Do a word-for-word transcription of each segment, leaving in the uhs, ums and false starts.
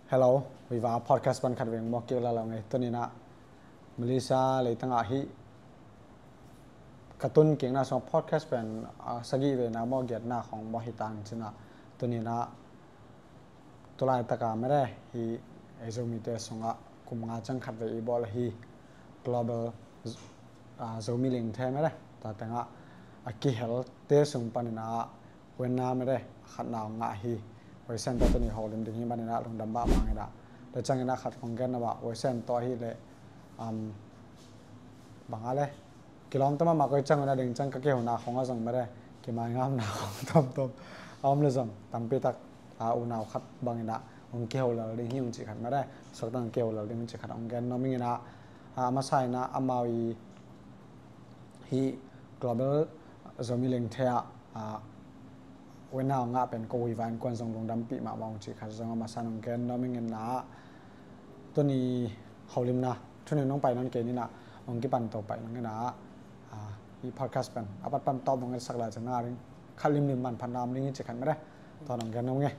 Hello, Viva Podcast pan khat veng mawk kik lala ngei. Tuni-in ah Malaysia leitang ah hih ka tun kikna sungah podcast pen, ah, sagih vena mawk giatna khong mawk hi tang cin ah, tuni-in ah tulaitak a mede hih ei Zomite sungah kum nga ciang khat vei i bawl ahi Global, ah, Zomi Lingthe mede, tua teng ah a kihelte sung panin ah wena mede a khatna hong ngah hi. Huaisen tawh tuni holim ding hi manin ah lungdam mahmah ing ah. Tua ciangin ah khat kong gen nuam ah, huaisen tawh ahih leh, um, bang a le, kilawm ta mahmah, koi ciang un a ding ciang ka kihona khong ah zong mede kimaingamna khong tuamtuam a om leh zong tampi tak, ah, unau khat bangin ah hong kiho lel ding hi ung cih khat mede, suakta hong kiho lel ding ung cih khat hong gen nuam ing ah. Ah, a masa in ah amau i hih Global Zomi Lingthe ah, ah, wena hong ngah pen ko Viva innkuan zong lungdampih mahmah ung cih khat zong a masa in hong gen nuam ing ah. Tuni holimna, tuni nong pai nawn kei ni in ah, hong kipan to pai nang in ah, ah, hih podcast pen a pat pan tawp hong etsak lai ciang a ding khat limlim manphatna om ding hi cih khat mede, tua hong gen nuam ing.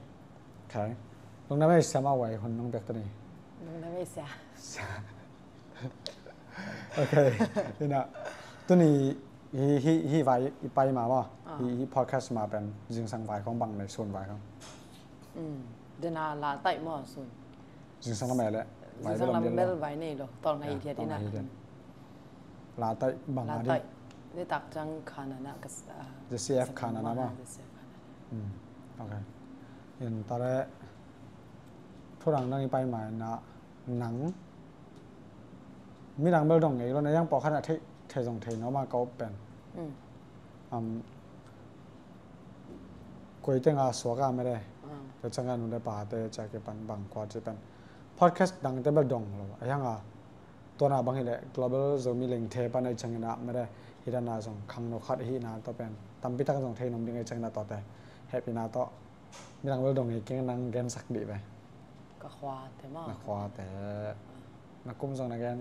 Ok. Lungdam ei sia, amau a hun nong piak tuni. Lungdam ei sia. Ok. In ah, tuni hih, hih, hih vai i pai ma maw. Ah. Hih, hih podcast ma pen zingsang vai khong bang nei, sun vai khong. Mm. Dena la taih maw, sun. Zingsang lam e le. Zingsang lam bel vai nei lo. Tawlnga hi thiat in ah. La taih bang a ding. La taih. Nitak ciang khanana ka s-, ah, J C F khanana maw. J C F khanana. Mm. Ok. In tua le thudang dang i pai ma in ah nang midang bel dong ngei lo na, yang pawlkhat in ah thei, thei zong thei nuam a ka up pen. Mm. Um, koi teng a suak a mede. Mm. Tua ciang a nu le pate ci a kipan bang kua ci pen podcast dangte bel dong lo. A yang a tua na bang hi leh Global Zomi Lingthe pan a i ciangin ah mede, hih dan a zong khangno khat i hihna tawh pen tampi tak zong thei nuam ding a i ciangin ah tuate hehpihna tawh midang bel dong ngei keng, nang gensak dih ve. Ka khuate maw? Na khuate. Na kum zong na gen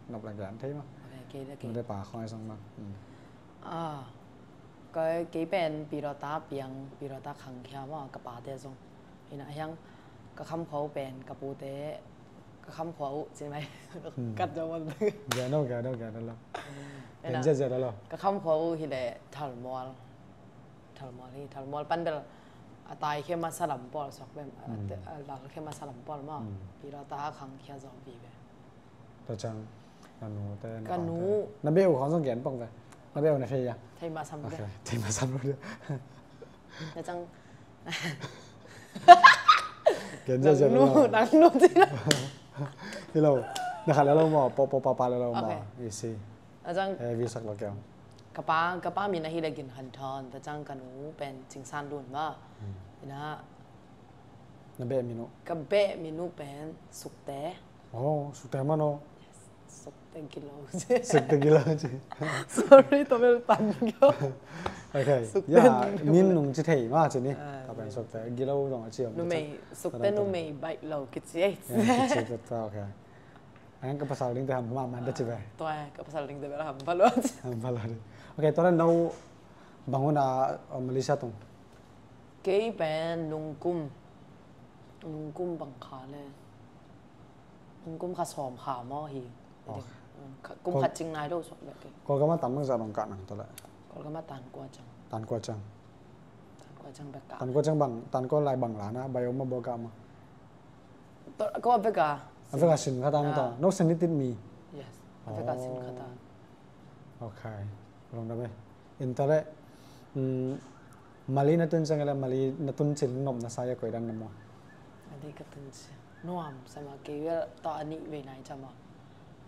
nop le gen thei maw? Ok, kei le kei. Mede pa khong a i zong maw. Mm. Ah, kei, kei pen Pilota piang, Pilota khangkhia maw, ka pate zong. Hi na hiang ka khamkhua uh pen, ka pute, ka khamkhua uh, ci mai. Hmm. Kat zo man. Gen lo, gen lo, gen lo. Hi na, gen zia, zia lo. Ka khamkhua uh hi leh Thalmual. Thalmual hi, Thalmual pan bel a tai khe masa lam pawl suak bem, a, hmm, a lal khe masa lam pawl maw. Hmm. Pilota khangkhia zo vive. Tua ciang, na nu te, na pa te. Ka nu. Na beh uh khong zong gen pong ve. Na beh uh na thei a? Thei mah sam de. Ok, thei mah sam lo de. Na ciang. Gen zia zia lo. Nang nu, nang nu ci na. Hi lo. Na khat le lo maw, po, po, pa, pa le lo maw. Ok. I si. A ciang. Eh, visak lo kei. Ka pa, ka pa min ahi leh Gin Khan Thawn, tua ciang ka nu pen Cing San Lun maw. Hmm. Hi na. Na beh min uh? Ka beh min uh pen Sukte. Oh, Sukte man aw. Yes, Sukte Gilo. Sukte Gilo ci. Sorry, tua bel tan Gilo. Ok. Sukte. Ya, min nung ci thei mah ci ni. Ah, tua pen min. Sukte Gilo zong a ci om. Numei, Sukte numei baih lo kici ei. Ya, kici, kici, ok. Ang ka pasal dingte hampha mahmah de ci ve. Tua, ka pasal dingte bel hampha lo. Hampha lo de. Ok, tua le no bang hun a, uh, Malaysia tung? Kei pen lungkum, lungkum bang kha le, lungkum kha sawm kha maw hi. Oh. Kum khat cing nai lo suak bek kei. Kawlgam ah tan bangzah bang kah nang tua le? Kawlgam ah tan kua ciang. Tan kua ciang. Tan kua ciang bek kah. Tan kua ciang bang, tan kua lai bang la na, bai om ma bua kah ma. Tua, ko a vek a. A vek a sin kha ta maw tua? Ah. No sin ni tit mi? Yes. A vek a sin kha ta. Oh. Ok. Lungdam e. In tua le, mm, Mali na tun ciang le, Mali na tun cil nop na sa ia koi dan na maw? Mali ka tun ciang nuam sa mah, kei bel tua a nih vei nai ciang maw.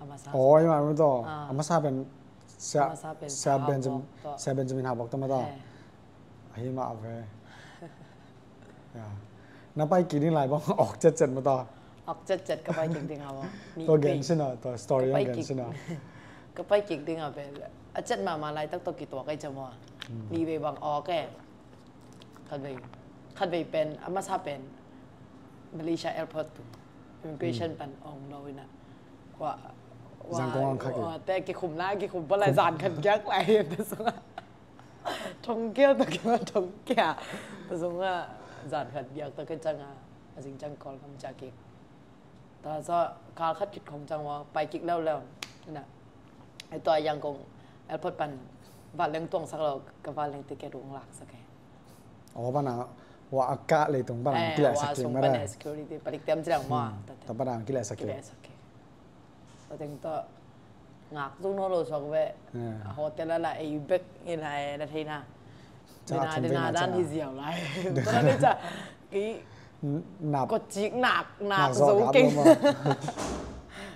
A masa. Oh, i mah maw tua. Ah. A masa pen Sia, a masa pen Sia Benjamin, Sia Benjamin Hau Bok tua maw tua. Eh. Ahi mah ve. Ya. Na pai kik ding lai bang awk cetcet maw tua? Awk cetcet ka pai kik ding a maw. Tua gen sin a, tua story ang gen sin a. Ka pai kik ding a pen a cet mahmah laitak tawh kituak ei ciang maw. Hmm. Nih vei bang awk e. Khat vei, khat vei pen, a masa pen Malaysia airport tung immigration pan ong lo in a. Kua, Zangkong ang kha kik. Kua te kikhum lai, kikhum pawl lai, zan khat giak lai te sung a. Thongkia, thongkia, thongkia. Zong a zan khat giak ta ka ciang a, a zing ciang Kawlgam ciah kik. Tua zawh kal khat khit khong ciang ua pai kik leuleu. Ina, ai tua Yangon airport pan vanleng tuangsak lo, ka vanleng ticket ung laksak e. Aw, pana ua a kah leitung pana kilehsak kik mah da. Security palik tiam ciang maw. Tua pana kilehsak kik. Kilehsak kik. Tua teng tua ngak zong nawn lo suak ve. Hotel a la ei bek i lai na theina. Dena dena dan hi ziau lai. Tua na ca ki kotcik nak nak zo keng.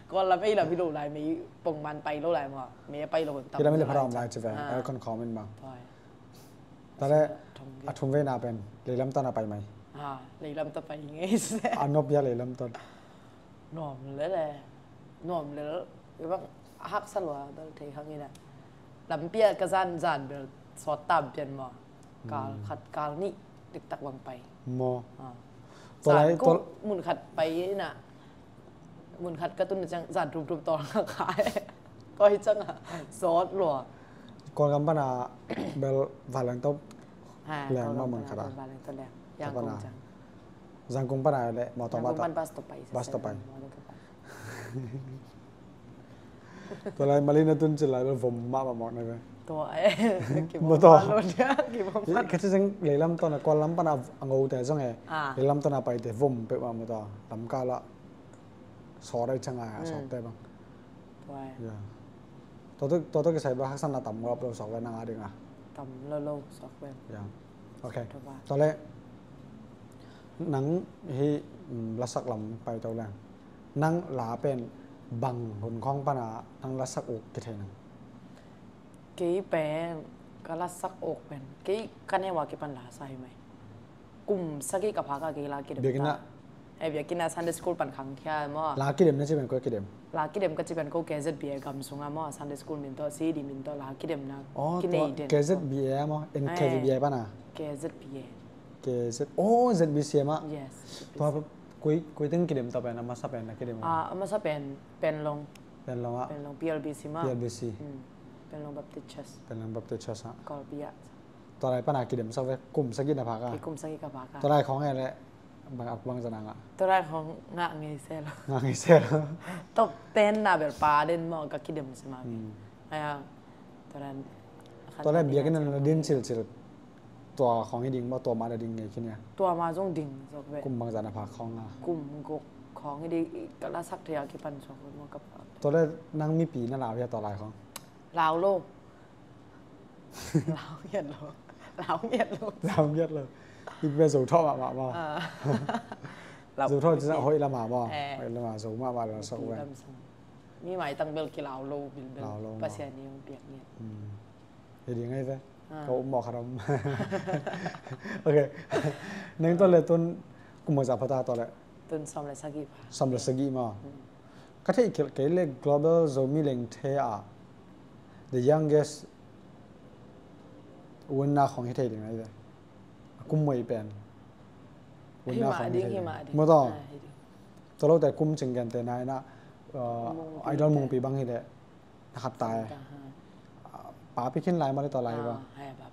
Kua lam ei lam hi lo lai, mei pongman pai lo lai maw. Mei a pai lo tam. Hi lam hi le pharam lai ci ve. Aircon khawm in bang. Tua le a thum veina pen leilam tawh na pai mai. Leilam tawh pai ngei se. A nop ya leilam tawh. Nuam lel e. Nuam lel. Bang a haksa lua bel thei hang ina. Lampi a ka zan zan bel sawt tam pian maw. Kal khat kal nih diktak bang pai. Maw. Tua lai ko mun khat pai ina. Mun khat ka tun ciang zan thum thum tawl nga khai. Tua hi ciang a sawt lua. Kawlgam pana bel vanleng tawh leng maw mun khat a. Vanleng tawh leng. Yangon ciang. Zangkong pana le mawtaw mawtaw. Bus tawh pai. Bus tawh pai. Tua lai Malay na tun cil lai bel vom mahmah mawk na ve. Tua e. Mawtaw. Ka ci zeng leilam tawh na Kuala lam pana a ngote zong e. Leilam tawh na paite vom peuh mah mawtaw. Lamkal ah sawt ai ciang a sawtte bang. Tua e. Tua tawh kisai bel haksatna tam ngawp lo suak ve nang a ding a. Tam lo lo suak ve. Ok. Tua le nang hih lasak lam paito leng nang la pen bang hun khawng pana nang lasak uk kithei nang? Kei pen ka lasak uk pen kei ka neu a kipan lasa hi mai. Kum sagih ka phak a kei la kidem ta. Biakinn ah Sunday school pan khangkhia maw. La kidem na ci pen koi kidem? La kidem ka ci pen ko K Z B A gam sung a maw, Sunday school min tawh, C D min tawh la kidemna kinei den. K Z B A maw, N K V B A pana? K Z B A. K Z, oh, Z B C A mah. Yes. Tua koi teng kidem ta pen, a masa pen na kidem a? A masa pen Panglong. Panglong ah. Panglong P L B C mah. P L B C. Panglong Baptist Church. Panglong Baptist Church ah. Kawlpi ah. Tua lai pana kidem sak ve, kum sagih na phak a? Kei kum sagih ka phak a. Tua lai khawng e le bang a bang zana ngah? Tua lai khawng ngah ngei se lo. Ngah ngei se lo. Top ten na bel pa den maw ka kidem se mah. Tua lai biakinn na din cilcil tua khawng hi ding maw, tua mah na ding ngei khin ia? Tua mah zong ding zawk ve. Kum bang zana phak khawng a? Kum guk khawng hi ding, ka lasak thei a kipan zawk ve maw ka phak. Tua lai nang mipi na lau hia tua lai khawng? Lau lo. Lau ngiat lo. Lau ngiat lo. Lau ngiat lo. Ipi Zo thawh mahmah maw? Zo thawh ci zah hoih lamah maw? Hoih lamah Zo mahmah lo sok ve. Mi maitang bel kilau lo bilbel. Lau lo maw? Pasian i hong piak ngiat. Hi ding ai ve. Ka um mawh khat om. Ok. Neng tua le tun kum bangzah phata tua le? Tun sawm le sagih pha. Sawm le sagih maw? Ka theih khelh kei le Global Zomi Lengthe ah the youngest winner khong hi thei ding ai ve. A kum muai pen winner khong hi thei ding. Mawtaw. Tawlote kum cing gente na ina Idol Mungpi bang hi leh na khat tai. Papi khin lai mawle tawlai ba.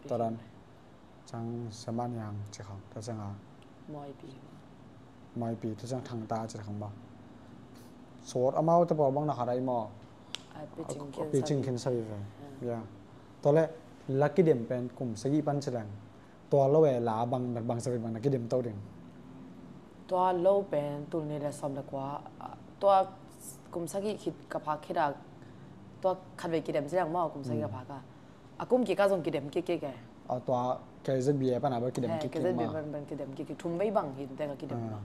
Tawdan. Cang Saman Yang ci khang, tua ciang a. Maipi. Maipi, tua ciang Thangta ci khang ba. Sawt amau te pawl bang na khat ai maw. Picing khin sabi ve. Ya. Tua le la kidem pen kum sagih pan ci leng. Tua lo e la bang, bang sabi bang na kidem to ding. Tua lo pen tul ni le sawm le kua. Tua kum sagih khit ka phak khit a. Tua khat vei kidem ci leng maw kum sagih ka phak a. A kum kik a zong kidem kik kik e. A tua K Z B A pana ba kidem kik kik ma. K Z B A pan kidem kik kik thum vei bang hi te ka kidem ma.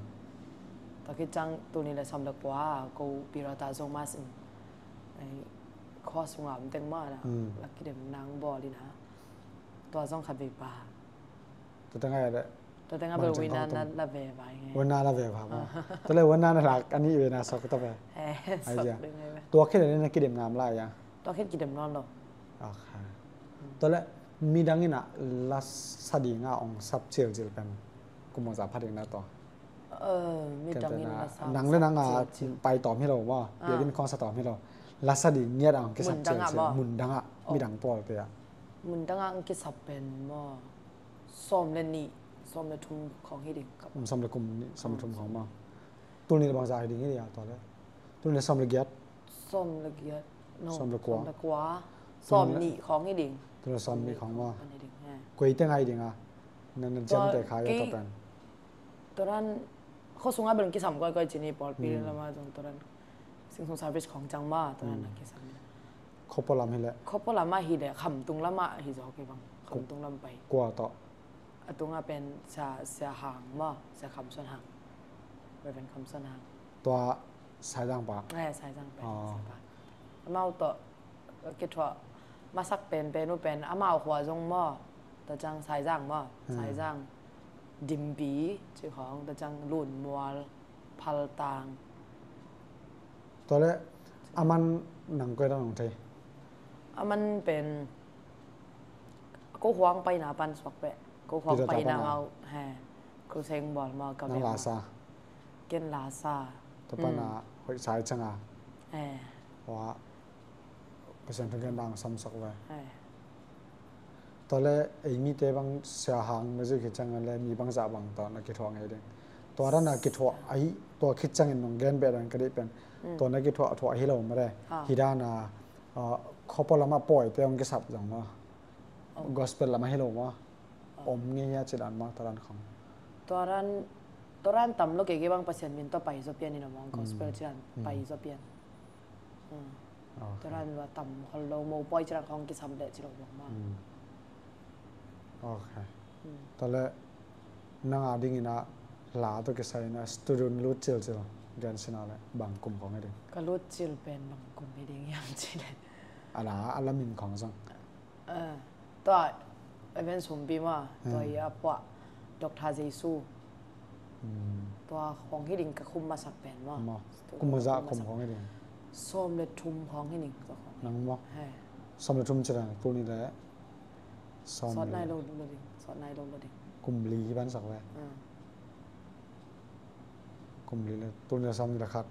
Tua kik cang tul ni le sawm le kua ko Pirata Zomas in. Khua sunga om teng ma na. La kidem nang bawl ina. Tua zong khat vei pa. Tua teng ai le. Tua teng a bel wina na la ve vai nge. Wina la ve vai ma. Tua le wina na lak ani ve na sok ta ve. Tua khe le na kidem ngam lai ya. Tua khit kidem nawn lo. Tua le midang ina la sa dinga ong sap cilcil pen kum ong za pha ding na tua. Nang le nang a pai tawm hi lo maw? Biakinn khong sa tawm hi lo. La sa ding ngiat a ong kisap cilcil mundang a midang pawl te a. Mundang a ong kisap pen maw? Sawm le nih, sawm le thum khong hi ding. Sawm le kum nih, sawm le thum khong maw? Tul nih le bangzah hi ding hi dia, tua le. Tul nih le sawm le giat. Sawm le giat. No, sawm le kua. Sawm le kua. Sawm nih khawng hi ding. Tul nih le sawm nih khawng maw. Sawm nih khawng hi ding, he. Koi teng a hi ding a. Na, na ciamteh kha hi a, tua pen. Tua dan, khua sungah bel kisam koikoi ci ni, pawlpi lama zong tua dan. Sing sung service khawng ciang maw, tua dan a kisam. Khuapua lam hi leh. Khuapua lamah hi leh, Khamtung lamah hi zaw kei bang. Khamtung lam pai. Kua tawh. A tungah pen Sia, Sia Hang maw, Sia Kham Suan Hang. Reverend Kham Suan Hang. Tua Saizang pa. Eh, Saizang pen, Saizang pa. Amau tawh kithuah masak penpen uh pen, amau khua zong maw, tua ciang Saizang maw, Saizang, Dimpi, ci khawng, tua ciang Lunmual, Phaltang. Tua le, a man nang koi dan hong thei? A man pen, ko huang paina pan suak peh. Ko huang paina mau, he. Ko seng bawl mau ka. Nang Lasa. Ken Lasa. Tua pana hoih sai cianga. He. Hua. Pasian thu gen dang samsak ve. He. Tua le, ei mite bang Sia Hang music hi ciangin le mi bangzah bang tawh na kithuah ngei ding. Tua dan a kithuah ahi, tua khit ciangin nong gen beh dan ka deih pen. Tua na kithuah, thuah ahi lo mare. Hi dan a, ah, khuapua lamah pawite hong kisap zong maw. Gospel lamah hi lo maw. Om ngei hia ci dan maw, tua dan khong. Tua dan, tua dan tam lo kei, kei bang Pasian min tawh pai zaw pian in a maw, gospel ci dan pai zaw pian. Tua dan lua tam khol lo, mopawi ci dan khong kisam leh ci lo bang maw. Ok. Tua le nang a dingin a la tawh kisai in a studio na lut cilcil gen sina le bang kum khong hi ding? Ka lut cil pen bang kum hi ding hiam ci le. A la, a la min khong zong. Tua Evan Sumpi maw, tua i a puah Doctor Jesu. Tua khong hi ding ka khum masak pen maw. Kum masak khum khong hi ding. Sawm le thum khong hi ding tua khong. Nang maw. Sawm le thum ci dan tul nih le. Sawt nai lo lo ding, sawt nai lo lo ding. Kum li hi ban sak ve. Kum li le, tul nih le sawm nih le khat.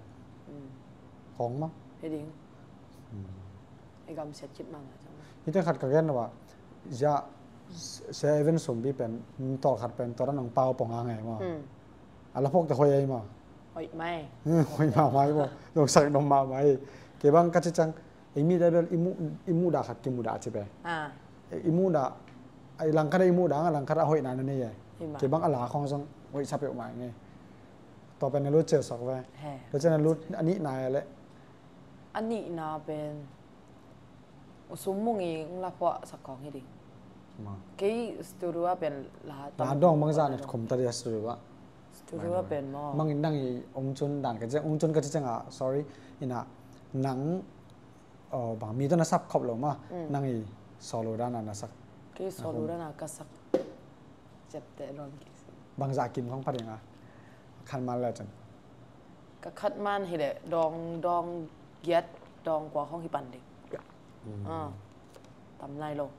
Khong maw. Hi ding. I gam siat kip mahmah ciang. Hite khat ka gen lo ah, zia, Sia Evan Sumpi pen, tawlkhat pen, tua dan nong pau pong a ngei maw. A la phawkte hoih ei maw. Hoih mai. Hoih mahmah ei maw. Nong sak nong mahmah ei. Kei bang ka ci ciang, ei mi dah bel, i muh, i muh dah khat, ki muh dah ci pe. I muh dah, i langkhat a i muh dah, a langkhat a hoihna na nei ei. Kei bang a la khong zong hoih sa peuhmah ngei. Tua pen na lut cel sak ve. Tua ciang na lut a nihna le. A nihna pen U Sum Mung i ung la phuah sak khawng hi ding. Kei studio ah pen la tam. La dawng bangzah na khum ta dia studio ah. Studio ah pen maw. Mangin nang i ung cun dan ka ciang, ung cun ka ci ciang ah, sorry. Ina nang, oh, bang mi tawh na sap khop lo maw. Nang i solo dan a na sak. Kei solo dan a ka sak. Ciapteh luang kei si. Bangzah kim khong pha ding a. Khan man le cun. Ka khat man hi le dawng, dawng giat, dawng kua khong hi pan ding. Tam nai lo.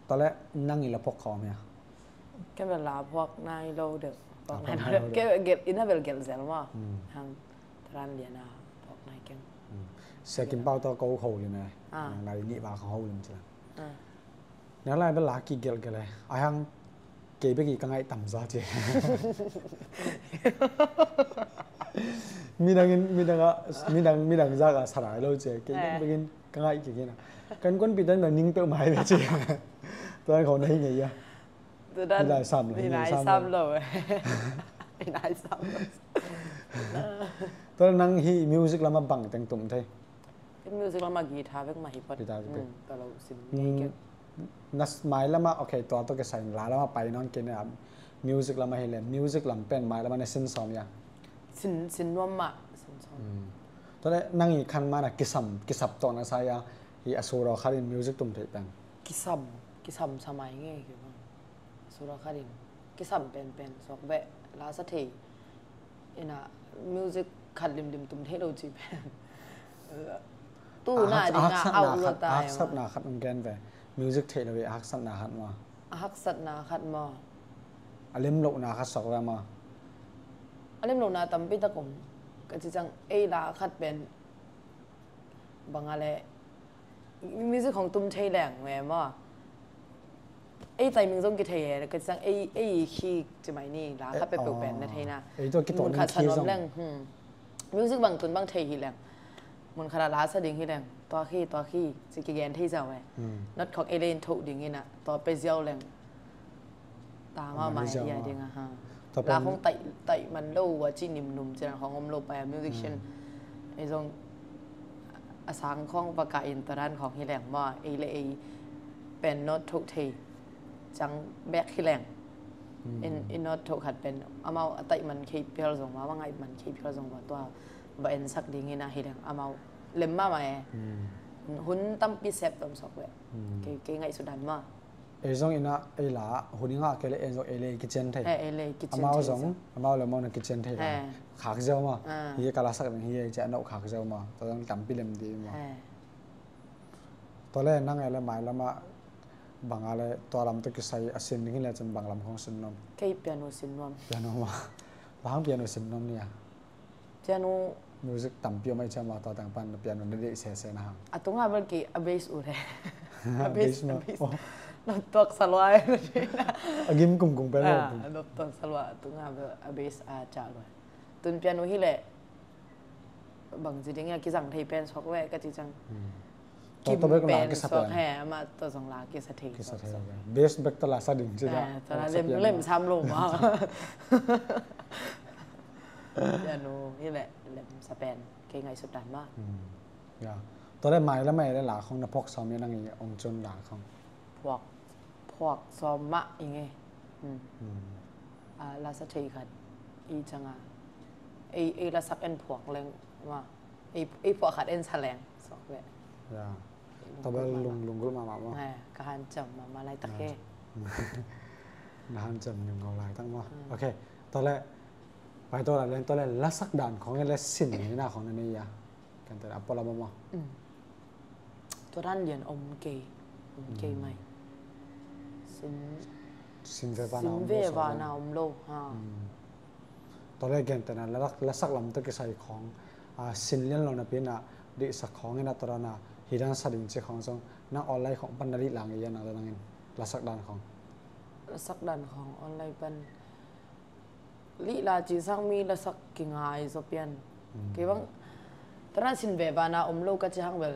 Tua le nang i la phuak khawm hia? Ken bel la phuak nai lo deuh. Phuak nai lo deuh. Ken bel gelh, ina bel gelh zel maw. Hang taran lian a phuak nai keng. Sia Kim Pau tawh ko ho lim e. Nang lai nih va khong ho lim ci la. Nang lai bel la ki gelhgelh e. A hang kei bek i ka ngaih tam za ci. Midang in, midang a, midang, midang zak a sa lai lo ci. Kei bek in ka ngaih kik in a. Kan kuanpih tan bel ning peuhmah hi ve ci. Tuan khawng na hi ngei a. Tuan lai sam lo, hi lai sam lo. Hi lai sam lo. Tuan nang hi music lamah bang teng tum thei? Music lamah guitar bek mah hi phot. Guitar bek. Ka lo sim ngei kei. Na s-, mailam ah, ok, tua tawh kisai in la lamah pai nawn kei na, music lamah hi le, music lam pen mailam ah na sin sawm hia? Sin, sin nuam mah, sin sawm. Tua le nang i khan man a kisam, kisap tawh na sa hia, hi a solo khat in music tum theih pen? Kisam, kisam sa mai ngei kei bang. Solo khat in kisam penpen, suak beh, la sa thei. Ina music khat limlim tum thei lo ci pen. Tu na ding a, a haksatna khat, a haksatna khat ong gen ve. Music theih lo i a haksatna khat maw. A haksatna khat maw. A lemlohna khat suak ve maw. A lemlohna tampi tak om. Ka ci ciang ei la khat pen bang a le music hong tum thei leng ve maw. Ei timing zong kithei e, ka sang ei, ei khi ci mai ni, la khat peuhpeuh pen na thei na. Ei tua kitawh mun khat sa nuam leng, music bang tun bang thei hi leng. Mun khat a la sa ding hi leng, tua khi, tua khi ci kigen thei zau e. Not khawng ei le in thoh ding in a, tua pe ziau leng. Ta mahmah e, ia ding a ha. La khawng taih, taih man lo a ci nimnum ci dan khawng om lo pai a, musician. Ei zong a sang khawng va kah in tua dan khawng hi leng maw, ei le ei pen not thoh thei ciang bek hi leng. In, in not thoh khat pen amau a taih man khei phial zong maw, a ngaih man khei phial zong maw, tua va ensak ding in a hi leng amau lem mahmah e. Hun tampi sep tom sok ve. Kei, kei ngaihsut dan maw. Ei zong in a, ei la hun i ngah kei le ei zong ei le ei kician thei. Eh, ei le ei kician thei. Amau zong, amau le amau na kician thei la. Khak ziau maw. Hi ka la sak ding hi ei ci a noh khak ziau maw. Tua zong tampi lem ding maw. Tua le nang ei le mailam ah bang a le tua lam tawh kisai a sin ding hi le cun bang lam khawng sin nuam? Kei piano sin nuam. Piano maw. Bang hang piano sin nuam ni a? Piano. Music tampi om ai ciang maw, tua teng pan piano na deih sese na hang? A tunga bel kei a bass uh le. A bass, a bass. Nop tuak sa lua e. A gim kungkung pen lo. Nop tuak sa lua, a tunga bel a bass a cah lua. Tun piano hi le bangci ding a kizang thei pen suak ve ka ci ciang. Kim pen suak he, amah tua zong la kisa thei. Kisa thei. Bass bek tawh la sa ding ci dah. Tua la lem, lem sam lo maw. Piano hi le lem sa pen kei ngaihsut dan maw. Tua le mailam ah ei le la khawng na phuak sawm i nang i ong cun la khawng. Phuak, phuak sawm mah i ngei. A, la sa thei khat i ciang a. Ei, ei la sak en phuak leng maw. Ei, ei phuak khat en sa leng. Suak ve. Tua bel lung, lunggulh mahmah maw. Ka hanciam mahmah laitak he. Na hanciam ningau laitak maw. Ok. Tua le, pai tua le, tua le la sak dan khawng ei le sin ni na khawng na nei a. Kan tel a pua lam maw. Tua dan lian om kei, om kei mai. Sin, sin ve vana om lo, ha. Tua le gentehna la, lasak lam tawh kisai khawng, a, sin lian lo napi in a, deihsak khawng in a tua dan a, hi dan sa ding ci khawng zong, nang online khawng pan na dih lang i a nang le nang in, lasak dan khawng. Lasak dan khawng online pan lih la ci sang mi lasak kingai zaw pian. Kei bang, tua dan sin ve vana om lo ka ci hang bel,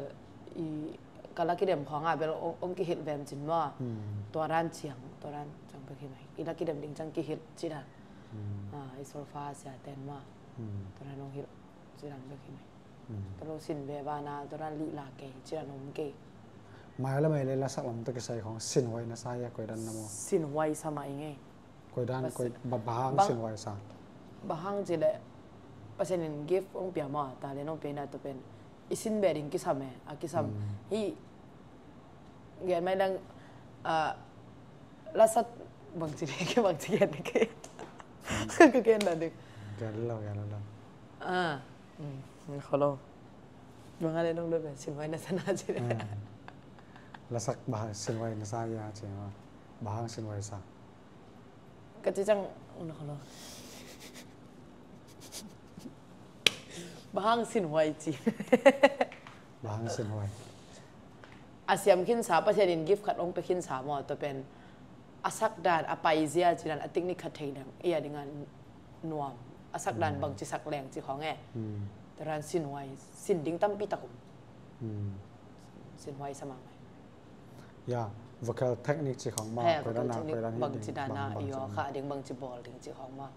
i, ka la kidem khawng a bel ong, ong kihilh vem cin maw. Tua dan ciang, tua dan ciang bek hi mai. I la kidem ding ciang kihilh ci dan. A, i solfa sia ten maw. Tua dan ong hilh ci dan bek hi mai. Tua lo sin ve vana, tua dan lih la kei, ci dan om kei. Mai le mai le lasak lam tawh kisai khawng sin huai na sa i a koi dan na maw. Sin huai sa mah i ngei. Koi dan, koi, bang hang sin huai sa? Bang hang ci le, Pasian in gift ong pia maw, talent ong pia na tua pen. I sin ve ding kisam e, a kisam. Hi, gen mai dang, a, lasat bang ci le, ke bang ci gen ke. Ka gen dan ding. Gen lo, gen lo. A, kholo. Bang a le nong dot ve, sin huai na sa na ci le. Lasak bang hang sin huai na sa i a ci maw. Bang hang sin huai sa? Ka ci ciang, na kholo. Bang hang sin huai ci. Bang hang sin huai. A siam khinsa, Pasian in gift khat ong pia khinsa maw, tua pen a sak dan, a paizia ci dan, a teknik khat thei dang, ei a ding a nuam. A sak dan bang ci sak leng ci khawng e. Tua dan sin huai, sin ding tampi tak om. Sin huai sa mahmah. Ya, vocal technique ci khawng maw, koi dan a, koi dan hi ding, bang ci dan a, bang, i aw kha ding, bang ci bawl ding ci khawng maw.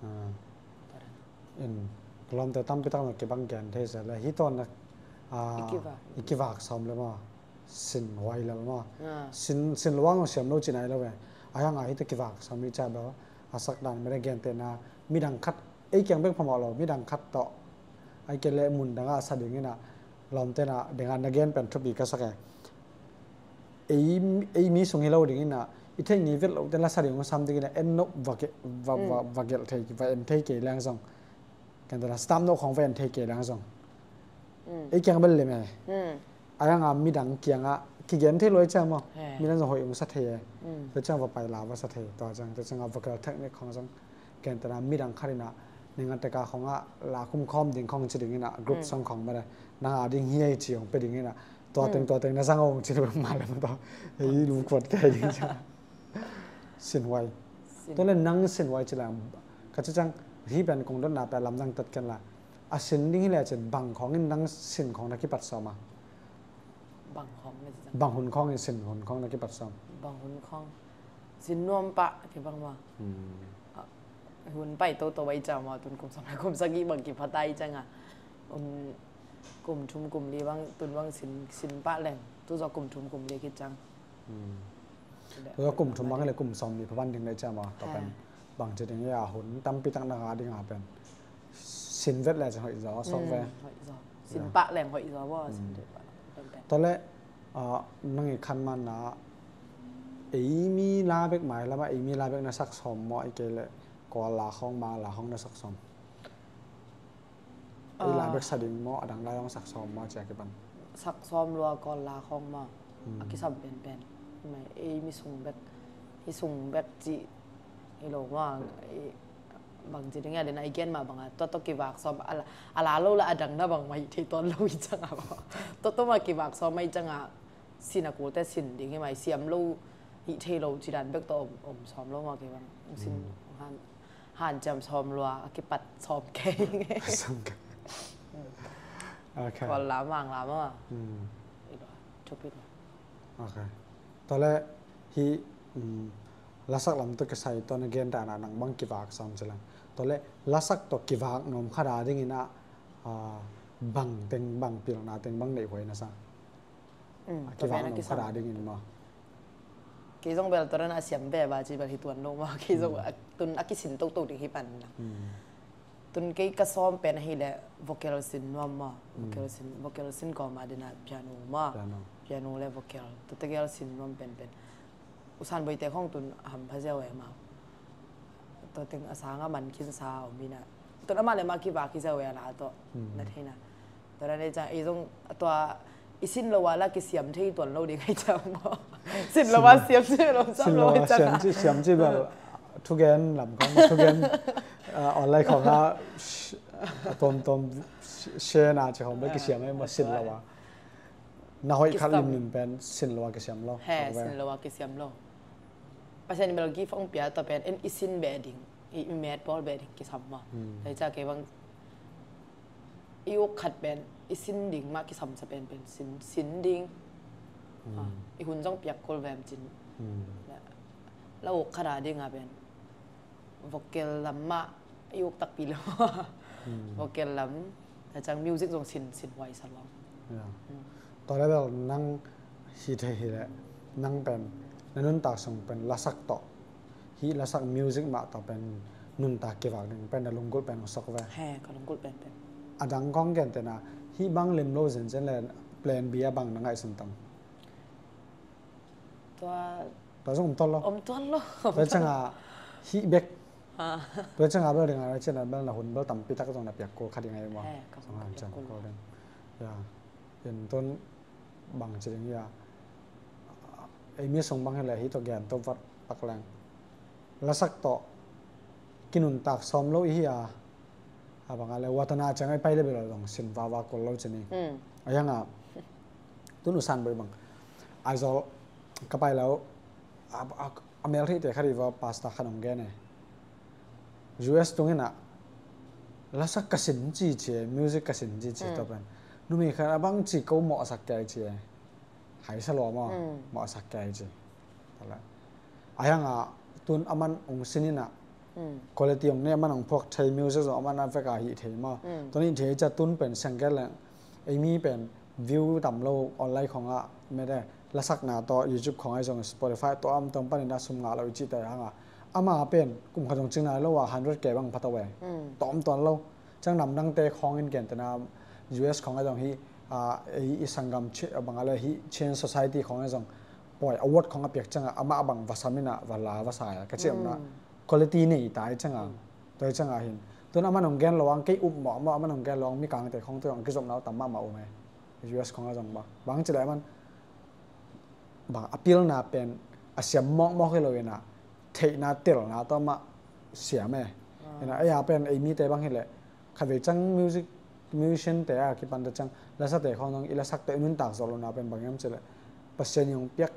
In, ka lawmte tampi tak na kibang gen thei se le, hi tawn na, a, i kivak sawm le maw, sin huai le maw. Sin, sin luang siam lo ci nai lo ve. A hiang a hi ta kivak sawm i ca bel, a sak dan mede gentehna, midang khat, ei kiang bek phamawh lo, midang khat tawh, ai ke le mun dang a sa ding in a, lawmte na, ding a na gen pen thupi ka sak e. Ei, ei mi sung hi lo ding in a, i theih ngei vet lo te la sa ding hong sam ding in a, en nop va ke, va, va, va gelh thei, va en thei kei leng zong. Kan ta la stamp nop khawng va en thei kei leng zong. Ei kiang bel lem e. A hiang a midang kiang a, kigen thei lo i ciang maw. Midang zong hoih hong sa thei e. Tua ciang va pai la va sa thei, tua ciang, tua ciang a vocal technique khawng zong. Gentehna midang khat in a, ningan teka khawng a, la khum khawm ding khawng ci ding in a, group song khawng mede, nang a ding hi ei ci hong pe ding in a, tua teng, tua teng na zang hong ci ding ma le ma tua, ei lu kuat kei ding ci. Sinhuai. Tua le nang sinhuai ci leng ka ci ciang, hih pen kong dotna pen lamdang tat ken la. A sin ding hi le cin bang khawng in nang sin khawng na kipat sawm a? Bang khawng na ci ciang, bang hun khawng in sin hun khawng na kipat sawm? Bang hun khawng sin nuam pah kibang ma. Hun pai toto bai ciang ma, tun kum sawm le kum sagih bang kiphat ai ciang a. Kum thum kum li bang tun bang sin pah leng tu zaw kum thum kum li kiciang. Tua kum thum bang le kum sawm li pha pan ding le ciang ma, tua pen bang ci ding ia, hun tampi tak na ngah ding a pen sin vet le cin hoih zaw sawk ve. Sin pah leng hoih zaw baw. Tua le nang i khan man na, ei mi la bek mai lam a, ei mi la bek na sak sawm maw, i kei le Kawl la khawng, Mang la khawng na sak sawm? Ei la bek sa ding maw, a dang la zong sak sawm maw, cia kipan? Sak sawm lua, Kawl la khawng maw. A kisam penpen. Ei mi sung bek, i sung bek ci hi lo maw. Bang ci ding a, den a i gen mah bang a, tua tawh kivak sawm a la lo la a dang na bang mah hih thei tuan lo hi ciang a maw. Tua tawh mah kivak sawm mah hi ciang a, sin a kulte sin ding hi mah, siam lo hih thei lo ci dan bek tawh om sawm lo maw kei bang. Sin han hanciam sawm lua, a kipat sawm kei. Sawm kei. Ok. Kawl la, Mang la maw. Thupit. Ok. Tua le hih lasak lam tawh kisai tua na gen dan a nang bang kivak sawm ci leng, tua le lasak tawh kivak nuam khat a dingin a, bang teng, bang pilna teng bang neih huai na sa? A kivak nuam khat a dingin maw? Kei zong bel tua dan a siam ve ba ci bel hi tuan lo maw. Kei zong tun a kisin toto ding hi pan na. Tun kei ka sawm pen ahih leh vocal sin nuam maw. Vocal sin, vocal sin kawm a ding a piano maw. Piano le vocal. Tua tegel sin nuam penpen. U San Boite khawng tun a hampha ziau e maw. Tua teng a sang a man khinsa a om hi na. Tun amah le amah kivak hi ziau e a la tawh. Na thei na. Tua dan ei ciang ei zong tua i sin lo a la kisiam thei tuan lo ding ai ciang maw. Sin lo a siam ci lo, siam lo a siam ci, siam ci bel thugen lam khawng, thugen online khawng a tuamtuam share na ci khawng bel kisiam ai maw, sin lo a. Na hoih khat limlim pen sin lo a kisiam lo. He, sin lo a kisiam lo. Pasian in bel gift hong pia tua pen en i sin beh ding, i met bawl beh ding kisam maw. Ei ciang kei bang i uk khat pen i sin ding mah kisamsa penpen, sin, sin ding. I hun zong piak kul vem cin. La uk khat a ding a pen vocal lam mah i uk takpi lo. Vocal lam, a ciang music zong sin, sin huai sa lo. Tua le bel nang hi thei hi leh nang pen na nuntak sung pen lasak tawh, hih lasak music mah tawh pen nuntak kivak ding pen na lunggulh pen hong sok ve. He, ka lunggulh penpen. A dang kong gentehna, hih bang lim lo zenzen le plan B a bang na ngaihsun tam? Tua, tua zong om tuan lo. Om tuan lo. Tua ciang a hih bek. Tua ciang a bel ding a na cian a bel na hun bel tampi tak zong na piak kul kha ding a hi maw. He, ka hun piak kul ding. Ya. In tun bang ci ding hia, ei mi sung bang hi leh hih tawh gen tawh vat pak leng, lasak tawh kinuntak sawm lo i hi a, a bang a le watana ciang a i pai le bel zong sin vava kul lo ci ni. A hiang a tun U San Boi bang Aizawl ka pai lo, a, a, a mel theihte khat i va pastor khat hong gen e. U S tung in a lasak ka sin ci ci e, music ka sin ci ci. Tua pen numei khat a bang ci ko mawhsak kei ci e. Haisa lua maw, mawhsak kei ci. A hiang a tun a man hong sin in a quality hong nei, a man hong phuak thei, music zong a man a vek a hih thei maw. Tun hih thei ca tun pen siang kei leng ei mi pen view tam lo online khawng ah mete, lasakna tawh YouTube khawng ah zong Spotify tawh am tawm panin a sum ngah lo i cihte hang a, ama pen kum khat zong cing nai lo a hundred K bang pha to e. Tawm tuan lo. Ciang namdangte khawng in gentehna U S khawng ah zong hih, a, ei i sanggam bang a le hih Change Society khawng ah zong pawi award khawng a piak ciang a amah bang va sam in a va la va sa a ka ciamna quality nei ta i ciang a. Tua i ciang a hin tun a man hong gen lo ang, kei up mawh mawh a man hong gen lo ang, mikangte khawng tua ang kizopna uh tam mahmah um e. U S khawng a zong ba bang ci leh a man bang a pilna pen a siam mawkmawk hi lo in a, theihna telna tawh mah siam e. In a, ei a pen ei mite bang hi leh khatvei ciang music, musician te a kipan ta ciang lasate khawng zong i lasak tawh i nuntak zawh lohna pen bang hiam ci leh Pasian in hong piak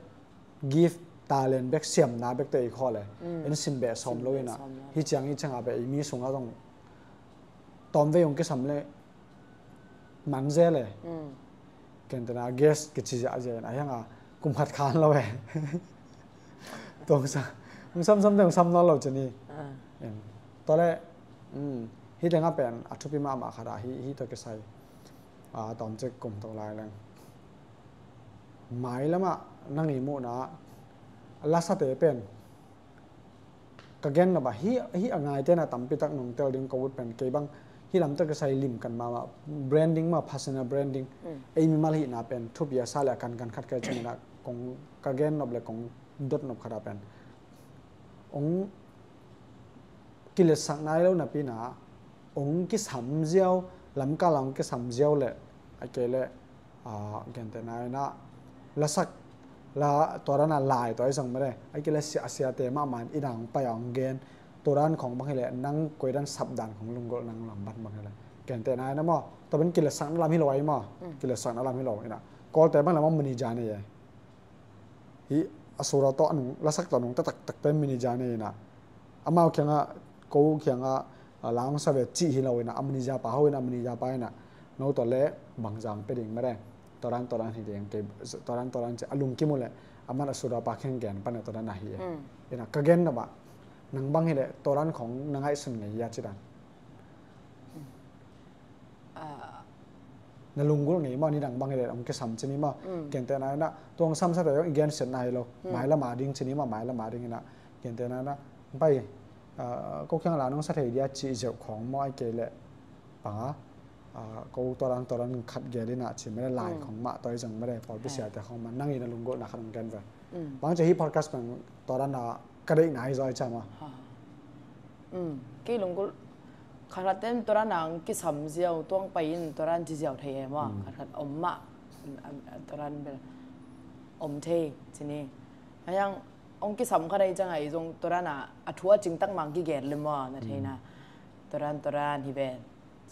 gift talent bek, siamna bek teh i khawh le, en sim beh sawm lo inah, hi ciang hi ciangah beh i mi sungah zong tawmvei hong kisam le man zel e. Kentena guest kici ziahziah in a hianga kum khat khan lo e. Tuang sa hong samsam te hong sam nawn lo ci ni. Tua le hi tengah pen a thupi mahmah khat ah hi, hi tua kisai a tawmcik kum to lai leng mailamah nang i muhna lasate pen ka gen nop ah hi, hi a ngaite na tampi tak nong tel ding ka ut pen kei bang hi lam tawh kisai lim kan mahmah branding mah, personal branding. Ei mimal hihna pen thupi a sa le a kan kan khat kai cingin ah kong ka gen nop le kong dot nop khat ah pen ong kiletsakna i lo napi na ong kisam ziau, lamkal ah ong kisam ziau le a kei le gentehna inah lasak la tua dan a lai tua i zong mede a kei le siahsiate mahmah in i dang pai a ong gen tua dan khong bang hi le nang koi dan sap dan khong lunggulh nang lambat bang hi le gentehna inah maw tua ben kiletsakna lam hi lo a i maw kiletsakna lam hi lo inah Kawlte bang le maw manager nei e. Hi a sura tawh a nung lasak tawh a nung taktak pen manager nei inah amau kiangah ko kiangah la hong sa ve cih hi lo inah a manager pa ho inah a manager pa inah no tawh le bangzang pe ding mede tua dan tua dan hi ding kei tua dan tua dan ci a lungkim uh le a man a sura pa kiang gen pan a tua dan a hi e. Inah ka gen nop ah nang bang hi le tua dan khong na ngaihsun ngei hi a ci dan na lunggulh ngei maw ni dang bang hi le ong kisam ci ni maw. Gentehna inah tuang samsate zong i gensiatna hi lo mailam a ding ci ni maw mailam a ding inah gentehna inah pai ko kiang la nong sa thei dia cih zeuh khong maw ai kei le panga ko tua dan tua dan khat gel inah ci mede lai khong mah tua i zong mede pawlpi siate khong mah nang i na lunggulhna khat ong gen ve. Bang ci hi podcast pen tua dan a ka deihna hi zaw i cam a. Kei lunggulh khatkhat ten tua dan a ong kisam ziau tuang pai in tua dan ci ziau thei e maw khatkhat om mah tua dan bel om thei ci ni. A hiang ong kisam khat a i cang a i zong tua dan a a thu a cingtak mang kigen le maw na theina tua dan tua dan hi ven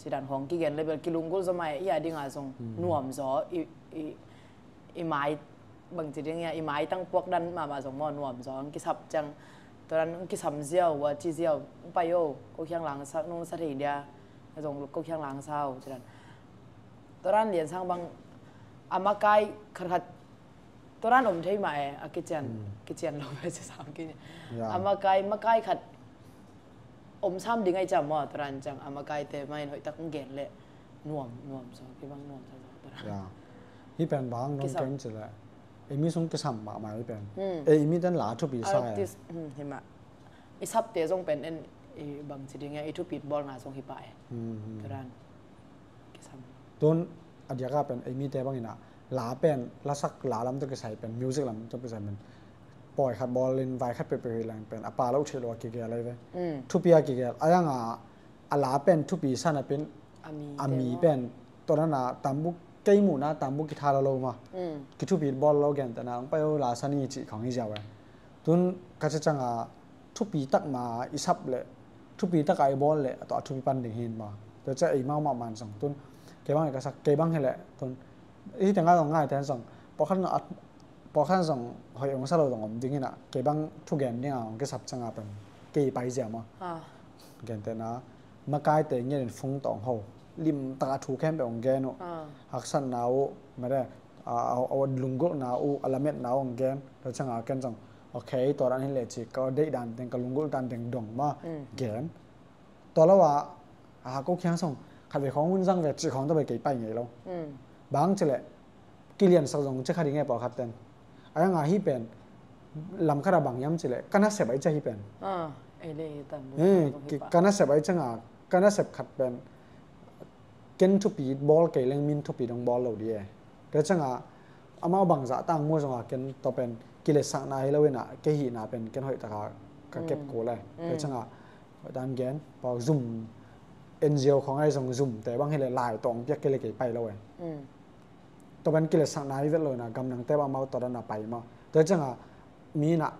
ci dan hong kigen le bel kilunggulh zaw mah e i a ding a zong nuam zaw i i mai bangci ding ia i mai tang puak dan mahmah zong maw nuam zaw ang kisap ciang tua dan ang kisam ziau ua ci ziau pai o ko kiang lang sa nung sa thei dia zong ko kiang lang sa o ci dan tua dan lian sang bang a makai khat khat tua dan om thei mah e a kician kician lo ve ci sam ki a makai makai khat om sam ding ai ciam maw tua dan ciang a makaite mah in hoih tak gen le nuam nuam zaw kibang nuam zaw zaw tua dan. Hi pen bang nong ken ci le ei mi sung kisam mahmah hi pen ei mi ten la thupi sa e. Artist hi mah i sapte zong pen en i bang ci ding e i thupit bawlna zong hi pah e. Tua dan kisam. Tun a diaka pen ei mite bang inah la pen lasak la lam tawh kisai pen music lam tawh kisai pen pawi khat bawl in vai khat pehpeh hi lang pen a pa lo thei lo a kigel ai ve. Thupi a kigel a yang a a la pen thupi sa na pen a mi pen tua dan a tambu kei muhna tambu kitha lo lo ma kithupi bawl lo gentehna ang pai o la sa ni cih khong hi ziau e. Tun ka ci ciang a thupi tak ma i sap le thupi tak a i bawl le a tawh a thupi pan ding hin ma tua cia ei mau mah man zong tun kei bang ka sak kei bang hi le tun hi te nga zong ngai ten zong pawlkhat na pawlkhat zong hoih ong sa lo zong om ding inah kei bang thugen ding a ong kisap ciang a pen kei pai zia ma gentehna makaite ngian in fung tawng ho lim tak a thu khempeuh ong gen uh haksatna uh mede a lunggulhna uh a lametna uh ong gen tua ciang a ken zong okay tua dan hi le ci ka deih dan teng ka lunggulh dan teng dong ma gen. Tua lo a a ko kiang song khat ve khong hun zang ve ci khong ta ve kei pai ngei lo. Bang ci le kilian sak zong ci kha ding e pawlkhat ten a yang a hi pen lam khat a bang yam ci le ka nasep a i ci a hi pen. Ka nasep a i ciang a ka nasep khat pen ken thupi bawl kei leng min thupi dong bawl lo di e. Tua ciang a amau bangzah tang mu zong a ken tua pen kiletsakna hi lo inah kei hihna pen ken hoih taka ka kep kul e. Tua ciang a hoih tan gen pau zum N G O khong ai zong zum te bang hi le lai tawng piak kei le kei pai lo e. Tua pen kiletsakna hi vet lo inah gamdang te bang amau tua dan a pai maw tua ciang a mi inah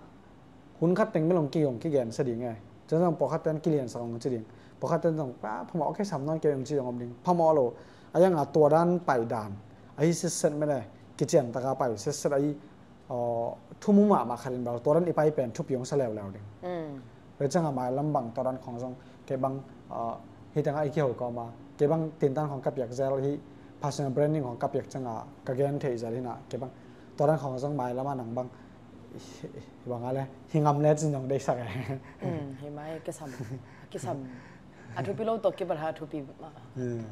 hun khat teng mi long kihong kigen sa ding e. Tua ciang pawlkhat ten kilian sak hong ci ding pawlkhat ten zong phamawh kei sam nawn kei hong ci zong om ding phamawh lo a yang a tua dan pai dan a hi setset mede kician taka pai setset a hi uh, thu mu mahmah khat in bel tua dan i pai pen thupi hong sa leuleu ding. Mm. Tua ciangah mailam bang tua dan khawng zong kei bang, uh, hi tengah i kiho kawma kei bang tintan khawng ka piak zel hi, personal branding khawng ka piak ciangah ka gen theih zel hinah kei bang tua dan khawng zong mailamah nang bang hi, hi bangah le hi ngam le cin zong deihsak e. Mm, hi mai kisam, kisam. A thupi lo tawh kipat ha thupi mah. Mm.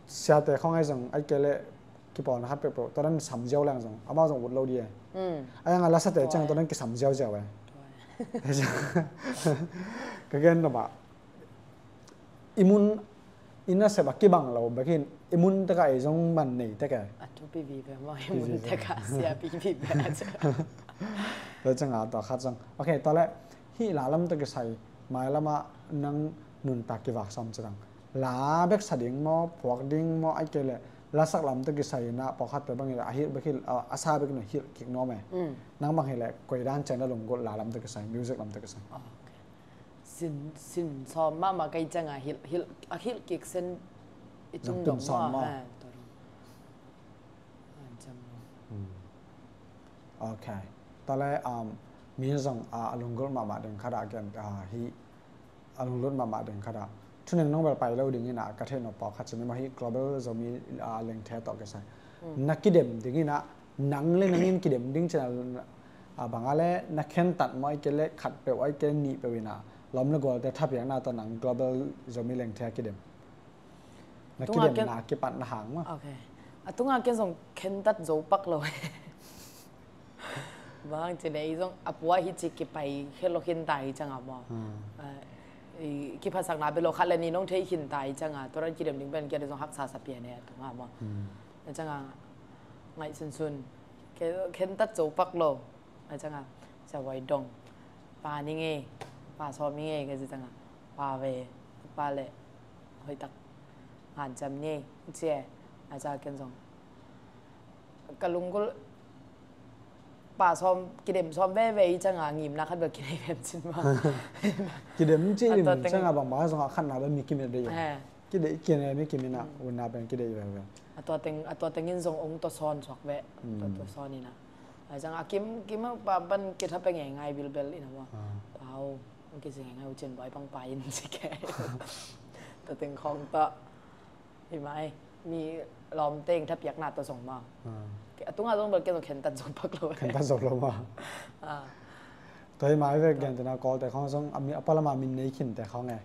Siate khawng ahi zong ai kei le kipawlna khat peuhpeuh tua dan sam ziau leng zong amau zong ut lo di e. Mm. Ai ang a lasate ciang tua dan kisam ziauziau e. Ka gen lo mah i mun i nasep a kibang lo bekin i mun tekah ei zong man nei tek e. A thupi vive maw i mun tekah sia pi vive a. Tua ciangah tua khat zong ok tua le hih la lam tawh kisai mailamah nang nuntak kivak sawm cidang la bek sa ding maw, phuak ding maw, ai kei le lasak lam tawh kisai inah pawlkhatte bang hileh a hilh bek hilh, a, a sa bek inah hilh kik nuam e. Mm. Nang bang hileh koi dan ciang na lunggulh la lam tawh kisai, music lam tawh kisai? Oh, ok. Sin, sin sawm mahmah kei ciangah hilh, hilh, a hilh kik sen i tung dong maw? He, tua dong. Hmm. Ok. Tua le, um, mi zong, ah, a lunggulh mahmah ding khatah gen, ah, hi a lunglut mahmah ding khatah thuning nong bel pai lo ding inah ka theih nop pawlkhat cin i mah hi Global Zomi, ah, lengthe tawh kisai. Hmm. Na kidem ding inah nang le nang in kidem ding cin a, ah, bangah le na khentat maw ai kei le khat peuh ai kei le nih peuh inah lawm le gualte thapiakna tawh nang Global Zomi lengthe a kidem. Na kidemna a kipat na hang maw? Ok. A tungah ken zong khentat zo pak lo. Bang ci le ei zong a pua hi ci kipai khe lo khin ta hi ciangah maw? Hmm. Eh, i kiphatsakna bia lo khat le ni nong thei khin ta hi ciangah tua ran kidem ding pen kia zong haksa sa pian e a tungah maw? Hmm. A ciangah ngaih sunsun khe, khentat zo pak lo. A ciangah sia buai dong pa ni ngei, pa sawm ni ngei ka ci ciangah pa ve, pa le hoihtak hanciam ni ci e. A ciangah ken zong ka lunggulh pa sawm kidem sawm veve i ciangah ngimna khat bel kinei vem cin maw? Kidem ci lim ciangah bangmah zongah khatna bel mi kimet dei. Kideih kine mi kiminah unna pen kideih veve. A tua teng, a tua tengin zong ong tua sawn suak ve. Tua, tua sawn inah a ciang a kim, kim a pa pan kitha pe ngeingai bilbel inah maw? Pau ong kisi ngeingai uh cin buai pang pa in ci ke. Tua teng khawng tawh hi mai mi lawmte ing thapiakna tawh zong maw? A tungah zong bel ken zong khentat zo pak lo. Khentat zo lo maw? Tua hi mah i vek gentehna Kawlte khawng zong a mi, a palama min nei khinte khawng e.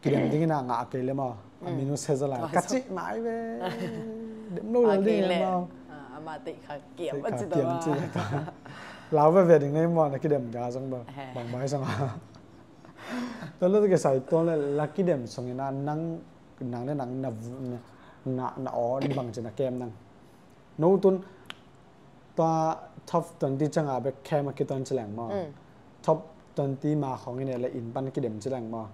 Kidem dingin a ngah kei le maw? A min uh sia zaw lai ka cih mah i ve. Dem lo lel ding le maw? Amah teih kha kiam a ci ta. Lau veve ding nei maw na kidem ga zong bel bang mai zong a. Tua lo kisai tuan le la kidem sungin a nang, nang le nang na, na, na aw bang ci na kem nang. No tun tua top twenty ciangah bek khem a kituan ci leng maw? Top twenty ma khawng in e le inn pan kidem ci leng maw?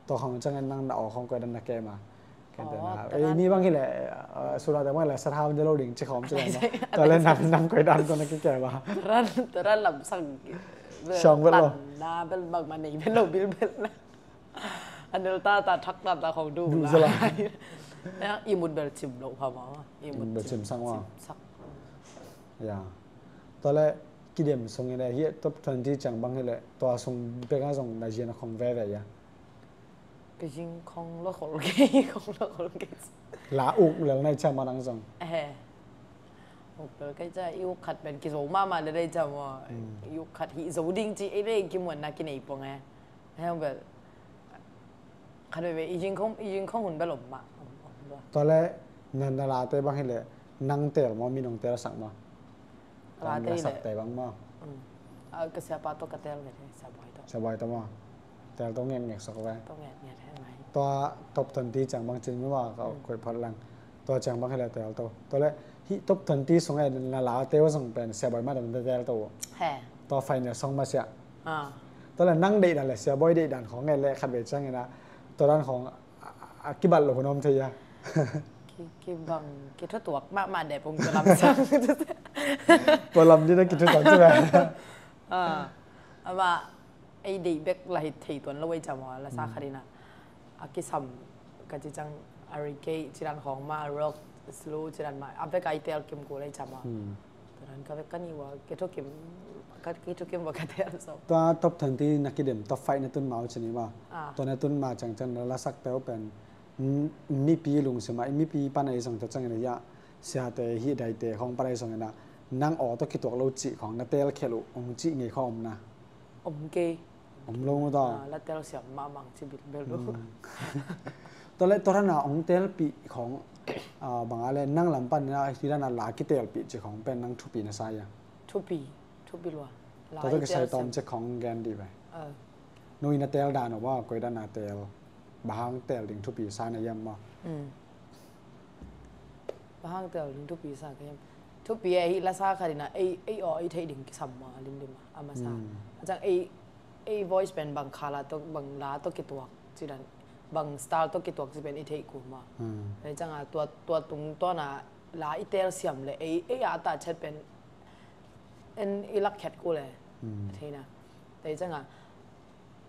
Tua khawng ciangin nang na aw khawng koi dan na kem a? Kente na ei mi bang hileh sura te bang hileh sathau ni lo ding ci khawm ci leng maw? Tua le nang, nang koi dan tua na kikem a? Tua ran, tua ran lamsang siang vet lo. Tanna bel bangmah nei vet lo bilbel na. A nel tata thak tata khong duh lai. I mut bel cim loh pha maw? I mut bel cim sak maw? Ya. Tua le kidem sung hileh hi top twenty ciang bang hileh tua sung bekah zong na zian a khong veve ya. Ka zing khong lo khol kei, khong lo khol kei. La uk lel nai ciang manang zong. Uk lel kei ciang i uk khat pen kizo mahmah lel nai ciang maw? I uk khat hi zo ding ci ei le kimuanna kinei pong e. Heng bel khat veve i zing khong, i zing khong hun bel om mah. Tua le na, na late bang hileh nang teel maw, mi nong teelsak maw? Late hileh sakte bang maw? Ka siapa tawh ka teel nget he, sia buai tawh. Sia buai tawh maw? Teel tawh nget nget sak ve. Tawh nget nget he mai. Tua top twenty ciang bang cin maw ka koi phot lang. Tua ciang bang hileh teel to. Tua le hih top twenty sung e na late uh zong pen sia buai mah dan teel to. Tua final song mah sia. Tua le nang deih dan le sia buai deih dan khong e le khat vei ciang ina tua dan khong a kibat lo hun om thei a. Kibang kithutuak mahmah deh pong tua lam sang. Tua lam dina kithutuak tu. Amah ei deih bek la hi thei tuan lo ei cam aw la sa khat ina. A kisam ka ci cang a reggae cidan khawng mah, a rock, slow cidan mah, a bek a i tel kim kul ei cam aw. Tua dan ka vek ka nih ua, ke thukim, ka, ke thukim ua ka tel so. Tua top twenty na kidem, top five na tun ma uh cin hi ma. Ah. Tua na tun ma ciang ciang na lasak peuh pen, mm, mipi lungsim ah, mipi pan ahi zong tua ciangin ah, siate hih daite khong pan ahi zongin ah, nang aw tawh kituak lo cih khong, na tel khelh uh, hong cih ngei khong om na. Om kei. Om lo maw ta? Ah, la tel siam mahmah ci bilbel lo. Hmm. Tua leh tua dan a hong telpih khong, ah, bang a leh nang lam pan in ah, hih dan a la kitelpih cih khong pen nang thupi na sa hia? Thupi, thupi lua. La tua tawh kisai tel siam. Tawm cik khong gen dih ve. Ah. Nui na tel dan uh a, koi dan a tel. Bang hang tel ding thupi sa na hiam maw? Hmm. Bang hang tel ding thupi sa ka hiam. Thupi e, hih lasa khat in ah, ei, ei aw, ei theih ding kisam maw, limlim a, a masa. Hmm. A ciang ei, ei voice pen bang khala tawh, bang la tawh kituak, ci dan, bang style tawh kituak ci pen i theih kul maw. Hmm. Ei ciang a, tua, tua tungtawn a la i tel siam leh, ei, ei a ta chet pen, en i lak khet kul e. Hmm. A thei na. Ei ciang a,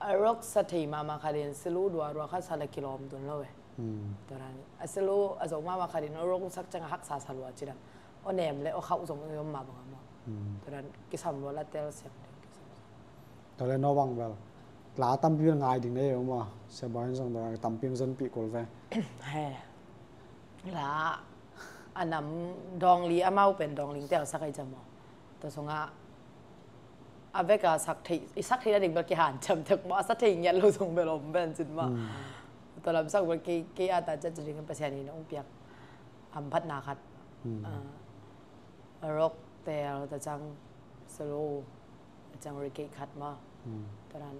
a rock sa thei mahmah khat in silo dua, dua khat sa leh kilawm tuan lo e. Hmm. Tua dan, a silo a zo mahmah khat in a rock sak ciang a haksa sa lua ci dan. Aw nem leh aw khauh zong i om mah bang a maw. Hmm. Tua dan kisam lua la tel siam leh kisam. Tua leh no bang bel. La tampi bel ngai ding nei om maw. Sia Boi in zong tua tampi hong zonpih kul ve. He. La a nam dawng li amau pen dawng ling tel sak ahi ciang maw. Tua sungah a vek a sak thei, i sak thei nading bel kihanciam tek maw, a sa thei ngiat lo zong bel om pen cin maw. Hmm. Tua lam sak bel kei, kei a ta ciat ci ding Pasian in hong piak hamphatna khat. Hmm. Ah, rock tel ta ciang slow, ta ciang reggae khat maw. Hmm. Tua dan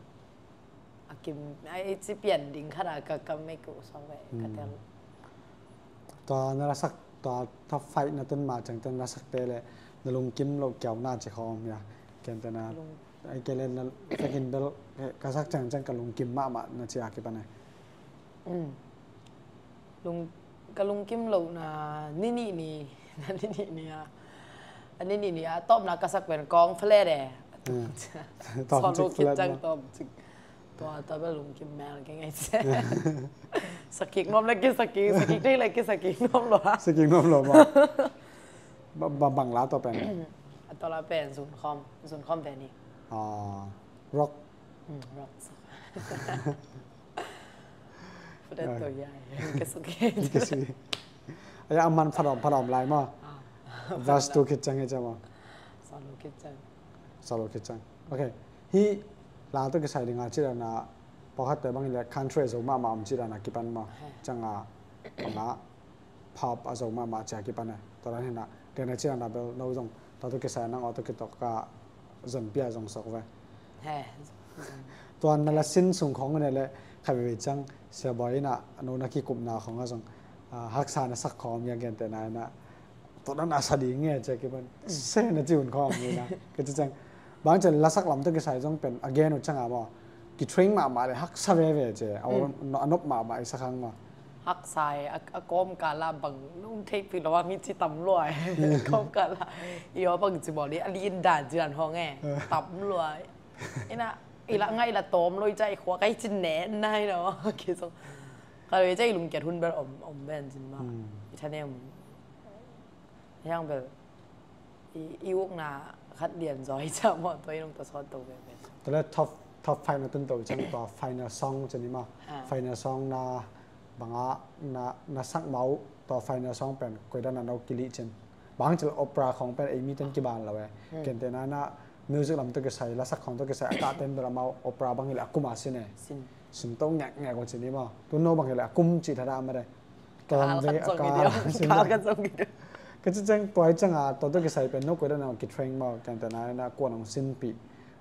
a kim, a i ci pian ding khat a ka, ka mek uh sawk ve, ka tel. Hmm. Tua na lasak, tua top five na tun ma ciang tua na lasakte leh na lungkim loh kiauna ci khawm hia? Ken te na, lung- ai ke leh na, ka kin bel, ka sak ciang ciang ka lungkim mahmah na ci a kipan e. Mm. Lung, ka lungkim loh na ni nih ni, na ni nih ni a, a ni nih ni a tawpna ka sak pen kawng flat e. Mm. Tawm cik flat na. Tawm cik. Tua, tua bel lungkim mel kei ngai se. Sakik nuam leh kisakik, sakik thei leh kisakik nuam lo a. Sakik nuam lo maw. Ba, ba, bang la tua pen? A tua la pen zunkhawm, zunkhawm pen hi. Ah, rock. Hmm, rock. Fudet to ya, kisakik. Kisakik. Ai, a man pha dawm, pha dawm lai maw. Ah. Verse two khit ciang hi ciang maw. Solo khit ciang. Solo khit ciang. Ok. Hih la tawh kisai ding a ci dan a, pawlkhatte bang hi leh country a zo mahmah om ci dan a kipan maw. He. Ciang a, bang a, pop a zo mahmah ci a kipan e. Tua dan hi na, tua na ci dan a bel no zong, tua tawh kisai nang aw tawh kituak a zon pia zong sok ve. He. Tua na la sin sung khong ne leh, khat veve ciang, Sia Boi in a, no na kikupna khong a zong, ah, haksa na sak khawm hia, gentehna in a, tua dan a sa ding e ci a kipan. Se na ci un khawm ni na. Ka ci ciang. Bang ciang lasak lam tawh kisai zong pen a gen uh ciang a maw. Kitrain mahmah leh haksa veve ci. A, hmm, a nop mahmah i sak hang maw. Haksa e, a, a kawmkal ah bang nong theihpih lo hang i ci tam lua e. Kawmkal ah. I aw bang ci bawl i a lin dan ci dan hong e. Eh. Tam lua e. Ina, i la ngai la tawm lo i ca i khua kai ci nen nai lo. Ki zong. Ka lo i ca i lungkiat hun bel om, om ben cin maw. Hmm. I thanem. Hiang bel i, i ukna khat lian zaw hi ciah maw, tua i nungta sawt to veve. Tua leh top, top five na tun to ciang tua final song ci ni maw. Ah. Final song na bang a na, na sak ma uh tua final song pen koi dan a no kilih cin. Bang cil opera khong pen ei mi ten kiban lo e. Hmm. Gentehna in a music lam tawh kisai, lasak khong tawh kisai, a kah ten bel amau opera bang hi leh a kum a sin e. Sin. Sin to ngek ngek uh ci ni maw. Tu no bang hi leh a kum cih thadah mah de. Kal khat zong hi diam. Kal khat zong hi diam. Ka ci ciang tua hi ciang a, tua tawh kisai pen no koi dan a kitrain maw, gentehna in a kuan hong sinpih.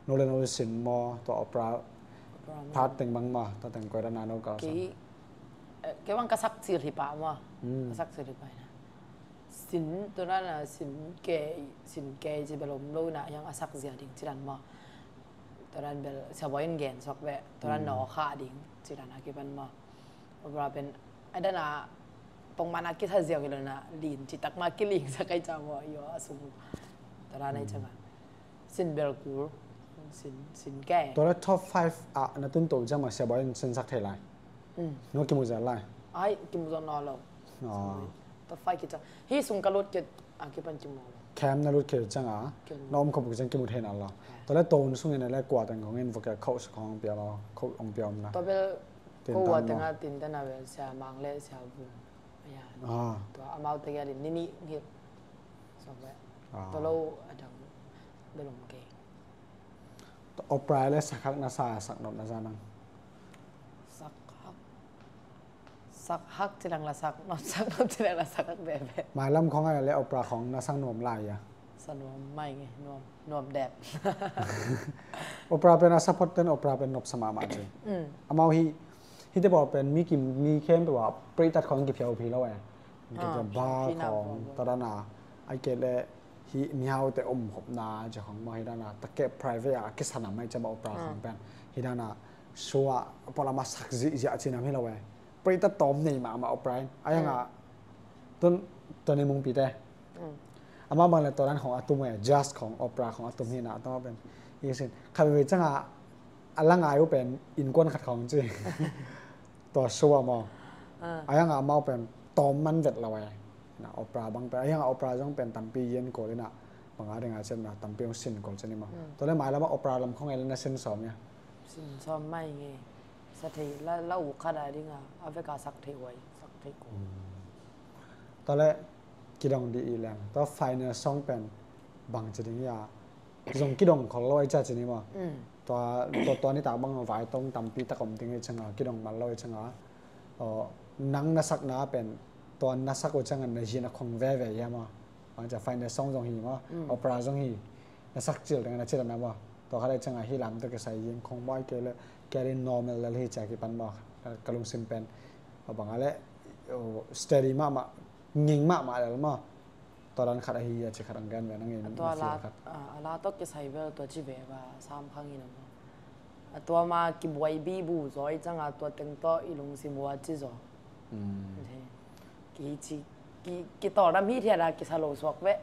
No leh no sin maw, tua opera part teng bang maw, tua teng koi dan a no kal sa. Kei, eh, kei bang ka sak cil hi pah maw. Hmm. Ka sak cil hi pah hi na. Sin, tua dan a sin kei, sin kei ci bel om lo na, hiang a sak zia ding ci dan maw. Tua dan bel, Sia Boi in gen suak beh, tua dan na aw khah ding ci dan a kipan maw. Opera pen, a dan a, pongman a kisa ziau hi lo na, lin citak ma kiling sa kai ca maw, i aw a sung. Tua dan a i ciang a. Sin bel kul, sin, sin kei. Tua leh top five a na tun to ciang maw Sia Boi in sin sak thei lai. Mm. No kimu zel lai. Ai, kimu zel nawn lo. Aw. Top five ki ciang. Hih sung ka lut kei a kipan kimu lo. Camp na lut khit ciang a, na om khop uh ciang kimu thei na lo. Tua le tua hun sungin a le kua teng khong in vocal coach khong hong pia lo, coach hong pia om na. Tua bel ko ua teng a tinten a bel Sia Mang le Sia Vung. Tua amau teng a din ni nih ngil. Tua lo a dang bel om kei. Opera le sak hak na sa, sak nop na sa nang. Sak hak. Sak hak ci leng la sak nop, sak nop ci leng la sak hak veve. Mailam khong a le opera khong na sak nuam lai a. Sa nuam mai nge, nuam, nuam dep. Opera pen a support ten opera pen nop sa mahmah ci. Amau hi, hite pawl pen mi kim, mi khempeuh a preitat khong kiphiau phi lo e. Kiphiau ba khong, ta dana, ai ke le, hi mihaute om khopna ci khong maw, hi dana, ta ke private a kisanam mai ci maw opera khong pen. Hi dana, sua, polama sak zihziah cinam hi lo e. Preitat tawm nei mahmah opera in. A yanga, tun, tuni mungpite. Amah bang le tua dan khong a tum e, jazz khong, opera khong a tum hi na, tawm pen. Isin, khat veve canga, a la ngai uh pen, innkuan khat khong ci. Tua sua maw. A yanga amau pen, tawm man vet lo e. Na opera bang pen, a yanga opera zong pen, tampi yen kol ina. Banga dinga cem na, tampi hong sin kol ceni maw. Tua le mai lama opera lam khong e le na sin sawm ya. Sin sawm mai nge. Sa thei la, la u khat a dinga, a veka sak thei huai, sak thei ko. Tua le kidong di i leng. Tua final song pen bang ci ding ya. Zong kidong khol lo ai ca ci ni maw. Tua, tua, tua ni tak bang vai tong tampi tak om ding i canga, kidong mal lo i canga. Nang na sakna pen, tua na sak u canga na zin a khong veve ya maw. Bang ca final song zong hi maw. Opera zong hi. Na sak cil ding na cil na maw. Tua khat le canga hi lam tua kisai yin khong maw ai ke le, ke le normal lel hi cia kipan maw. Ka lungsim pen. A bang a le, steady mahmah, nging mahmah lel maw. Tua dan khat ahi a ci khat ang gen ve na ngei. Tua la, a la tua kisai bel tua ci ve ba, sam khang in a maw. A tua ma kibuai bi bu zaw i canga tua teng tua i lungsim ua ci zaw. Ki ci, ki, ki tawldam hi thiat a kisa lo suak veh.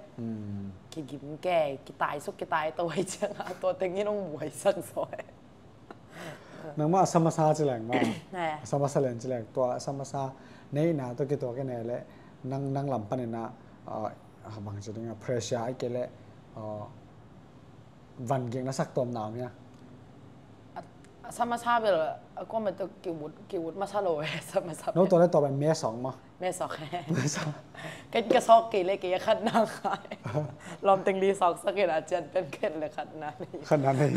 Ki gim ke, ki tai suk, ki tai to ai ciang a tua teng in hong buai sak zaw e. Nangmah a sa masa ci leng ma. A sa masa leng ci leng. Tua a sa masa neihna tua ki tua ki ne le nang, nang lam panin a, a, bang ci ding a pressure ai ke le, a, van gik na sak tawm na om hia? A, a sa masa bel, a kuamah tawh ki ut, ki ut masa lo e, sa masa. No tua le tua pen me sawk maw? Me sawk e. Me sawk. Ken ka sawk kei le kei a khatna ngai. Lawm teng li sawk sak in a cian pen ken le khatna nei. Khatna nei.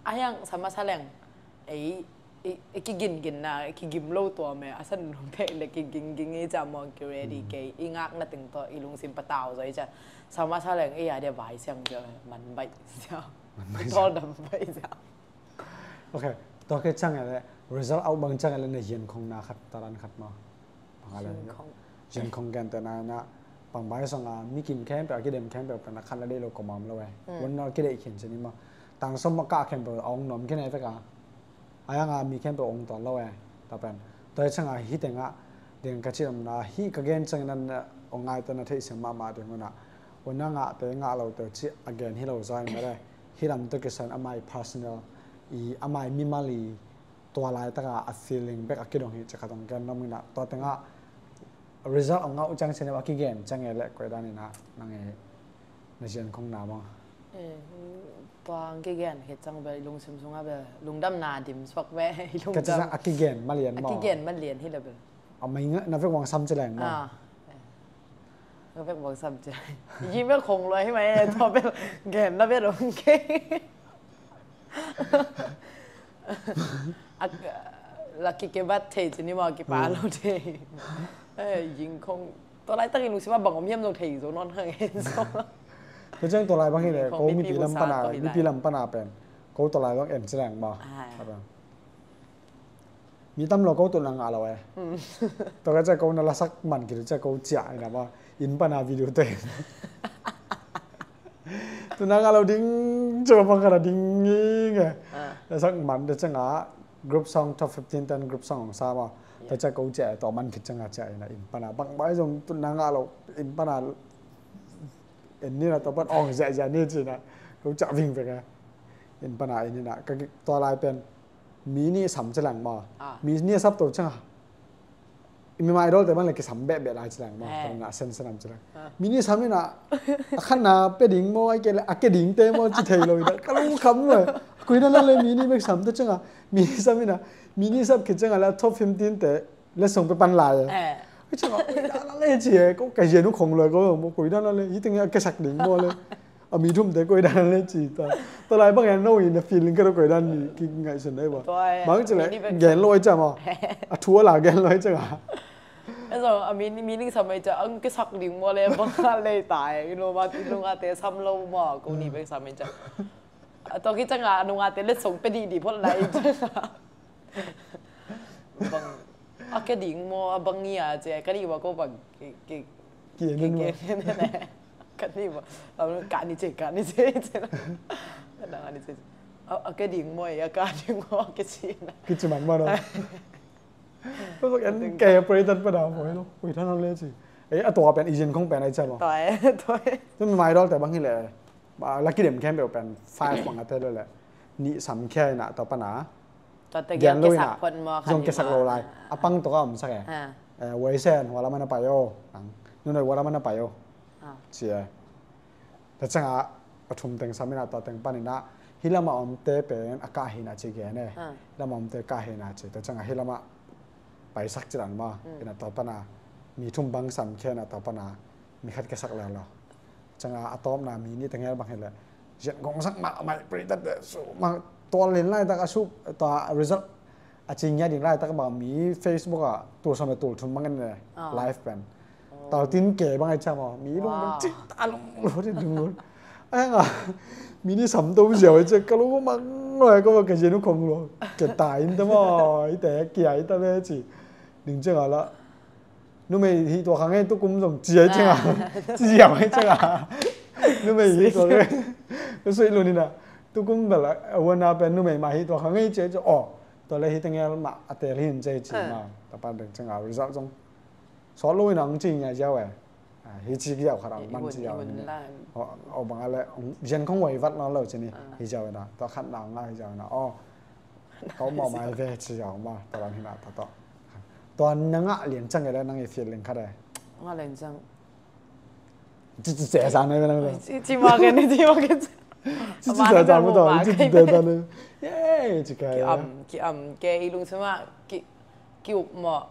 A hiang sa masa leng. Ei, I, i kigin gin na, i kigim lo tua me, a san nung te le kiging ging i ca maw ki ready kei, i ngak na ting to, i lungsim patau zo i ca. Sa masa leng i a dia vai siang jo, man bai siang. Man bai siang. Tol dam bai siang. Ok, tua ke cang e le, result out bang cang e le na yin khong na khat, taran khat maw. Bang a le. Yin khong. Yin khong gen te na na, bang bai song a, mi kim khempeuh, a kidem khempeuh, pen a khat la dei lo ko mam lo e. Wan na kidei khin cini maw. Tang som ma ka khempeuh, a ong nom khin e pek a. A yanga mi khempeuh ong tuan lo e, ta pen. Tua hi canga hi tenga, ding ka ci lamna, hi ka gen cangin an ong ngai tana theih siang mahmah ding una. Una ngah te, ngah lo te ci a gen hi lo zaw in mare. Hi lam tua kisan amai personal, i amai mimal i tua laitaka a feeling bek a kidong hi ci khat ong gen nom ina. Tua tenga, result ong ngah uh cang cine a kigen cang e le koi dan ina, nang e, na zian khong na maw. Tua ang kigen khit cang bel, i lungsim sunga bel, lungdamna dim suak bel, i lungdam. Ka ci cang a kigen malian maw. A kigen malian hi la bel. A mai nga, na vek wang sam ci leng maw. Ah. Nga vek wang sam ci leng. Yi bel khong lua hi mai, tua bel, gen na bel ong ke. A, la ki ke bat thei ci ni maw, ki pa lo thei. Eh, ying khong, tua lai tak i lungsim a bang om hiam zong thei zo non hang en zo. Tua ciang tua lai bang hi le, ko mipi lam pana, mipi lam pana pen. Ko tua lai bang en ci leng ba. Mi tam lo ko tu na ngah lo e. Tua ka cia ko na lasak man ki tu cia ko cia ina ba. In pana video te. Tu na ngah lo ding cia bang kana ding nge. Lasak man te cia ngah group song top fifteen ten group song ong sa ma. Tua cia ko cia tua man ki cia ngah cia ina in pana bang bai zong tu na ngah lo in pana En ni na tua pan ong zia zia ni ci na. Ko cak ving vek a. In pana en ni na. Ka tua lai pen. Mi ni sam ci lang ma. Mi ni sap to cang a. Mi ma idol te bang le kisam beh beh lai ci leng maw. Eh. Ka nungah sen sen am ci leng. Ah. Mi nih sam in ah, a khatna pia ding maw, a ke le, a ke ding te maw ci thei lo in ah. Ka lungkham lo. Koi dan le mi nih bek sam te ciang a. Mi nih sam in ah, mi nih sam khit ciang a le top fifteen te letsong pia pan lai. Eh. Ka ciang a, koi dan le ci e, ko ka zia nu khong lo, ko koi dan le, hi teng a ke sak ding maw le. A mi thum te koi dan le ci ta. Tua lai bang en no in a feeling ka koi dan ni ki ngaihsun dai ba. Tua e, bang ci le mi ni bek gen lo ai ca ma. A thu a la gen lo ai ca ga. Eso, a mi ni, mi ning sam ai ca, ang ke sak ding mo le bang a le ta e. Ino ma ti nung a te sam lo ma, ko ni bek sam ai ca. A to ki ca ga nung a te le song pe di di phot lai ca. Bang, a ke ding mo, a bang ia ce, ka ni ba ko bang, ke, ke, ke, ke, ke, ka ni ba, ka ni ce, ka ni ce, ce. Ka ni ce. A, a ke ding mo, a ka ding mo, a ke ci na. Kici man ma no. Ko bang en ke pre tat pa da mo no. Ui, than le ci. E, a tua pen, i zin khong pen ai ca mo. Tua e, tua e. Tu mi ma idol te bang hi le. Ba, la kidem khempeuh pen five bang a te lo le. Nih sam khia in ah tua pan a. Tua te gen lo in ah. Zong ke sak lo lai. A pang tua ka om sak e. Eh, Wei Sen, hua lam a na pai o. Nang. Nunei hua lam a na pai o. Ci e. Tua ciang a, a thum teng sam in ah tua teng pan in ah. Hi lam a om te pen a kah hi in ah ci gen e. Hi lam a om te kah hi in ah ci. Tua ciang a hi lam a paisak ci dan ma. In ah tua pan a. Mi thum bang sam khia in ah tua pan a. Mi khat ke sak le lo. Ciang a, a tawpna mi nih teng hel bang hi le. Zian kong sak mah, mah, pre tat le, su, mah, tual lin lai tak a su, tua result. A ci ngia ding lai tak bang mi Facebook a, tul som le tul thum bang en le, live pen. Tal tin ke bang ai ca maw, mi lung bang ci ta lung lo, di lung lo. Ai nga, mi nih sam to ziau ai ca, ka lung mang lo, ka bang ka zian u kong lo. Ke ta in ta maw, i te kia i ta le ci. Ding ciang a la. Numei hih tuak kha ngei tukum zong ci ai ciang a. Ci ziau ai ciang a. Numei hih tuak ngei. Ka sui lun in a. Tukum bel a, a huan a pen numei mah hih tuak kha ngei ci ai ciang. Oh, tua le hih tengel mah a tel hin ci ai ci mah. Tapan deng ciang a result zong. Sawt lo in a hong ci ngia ziau e. Hih ci ziau khat a hong man ci ziau in. Oh, bang a le, zian khong wai vat lo lo ci ni. Hih ziau in a. Tua khat na hong a hih ziau in a. Oh, Tawh mawh mai ve ci ziau mah, tua dan hi mah, tua tawh. Tua na ngah lian ciang e le nang i feel leng khat e. Ngah lian ciang. Ci ci ci sa ne nang. Ci ci ma ke ni ci ma ke. Ci ci sa sa mu tawh, ci ci ci sa ne. Ye, ci ka. Ki am, ki am ke i lung sama ki ki up mawh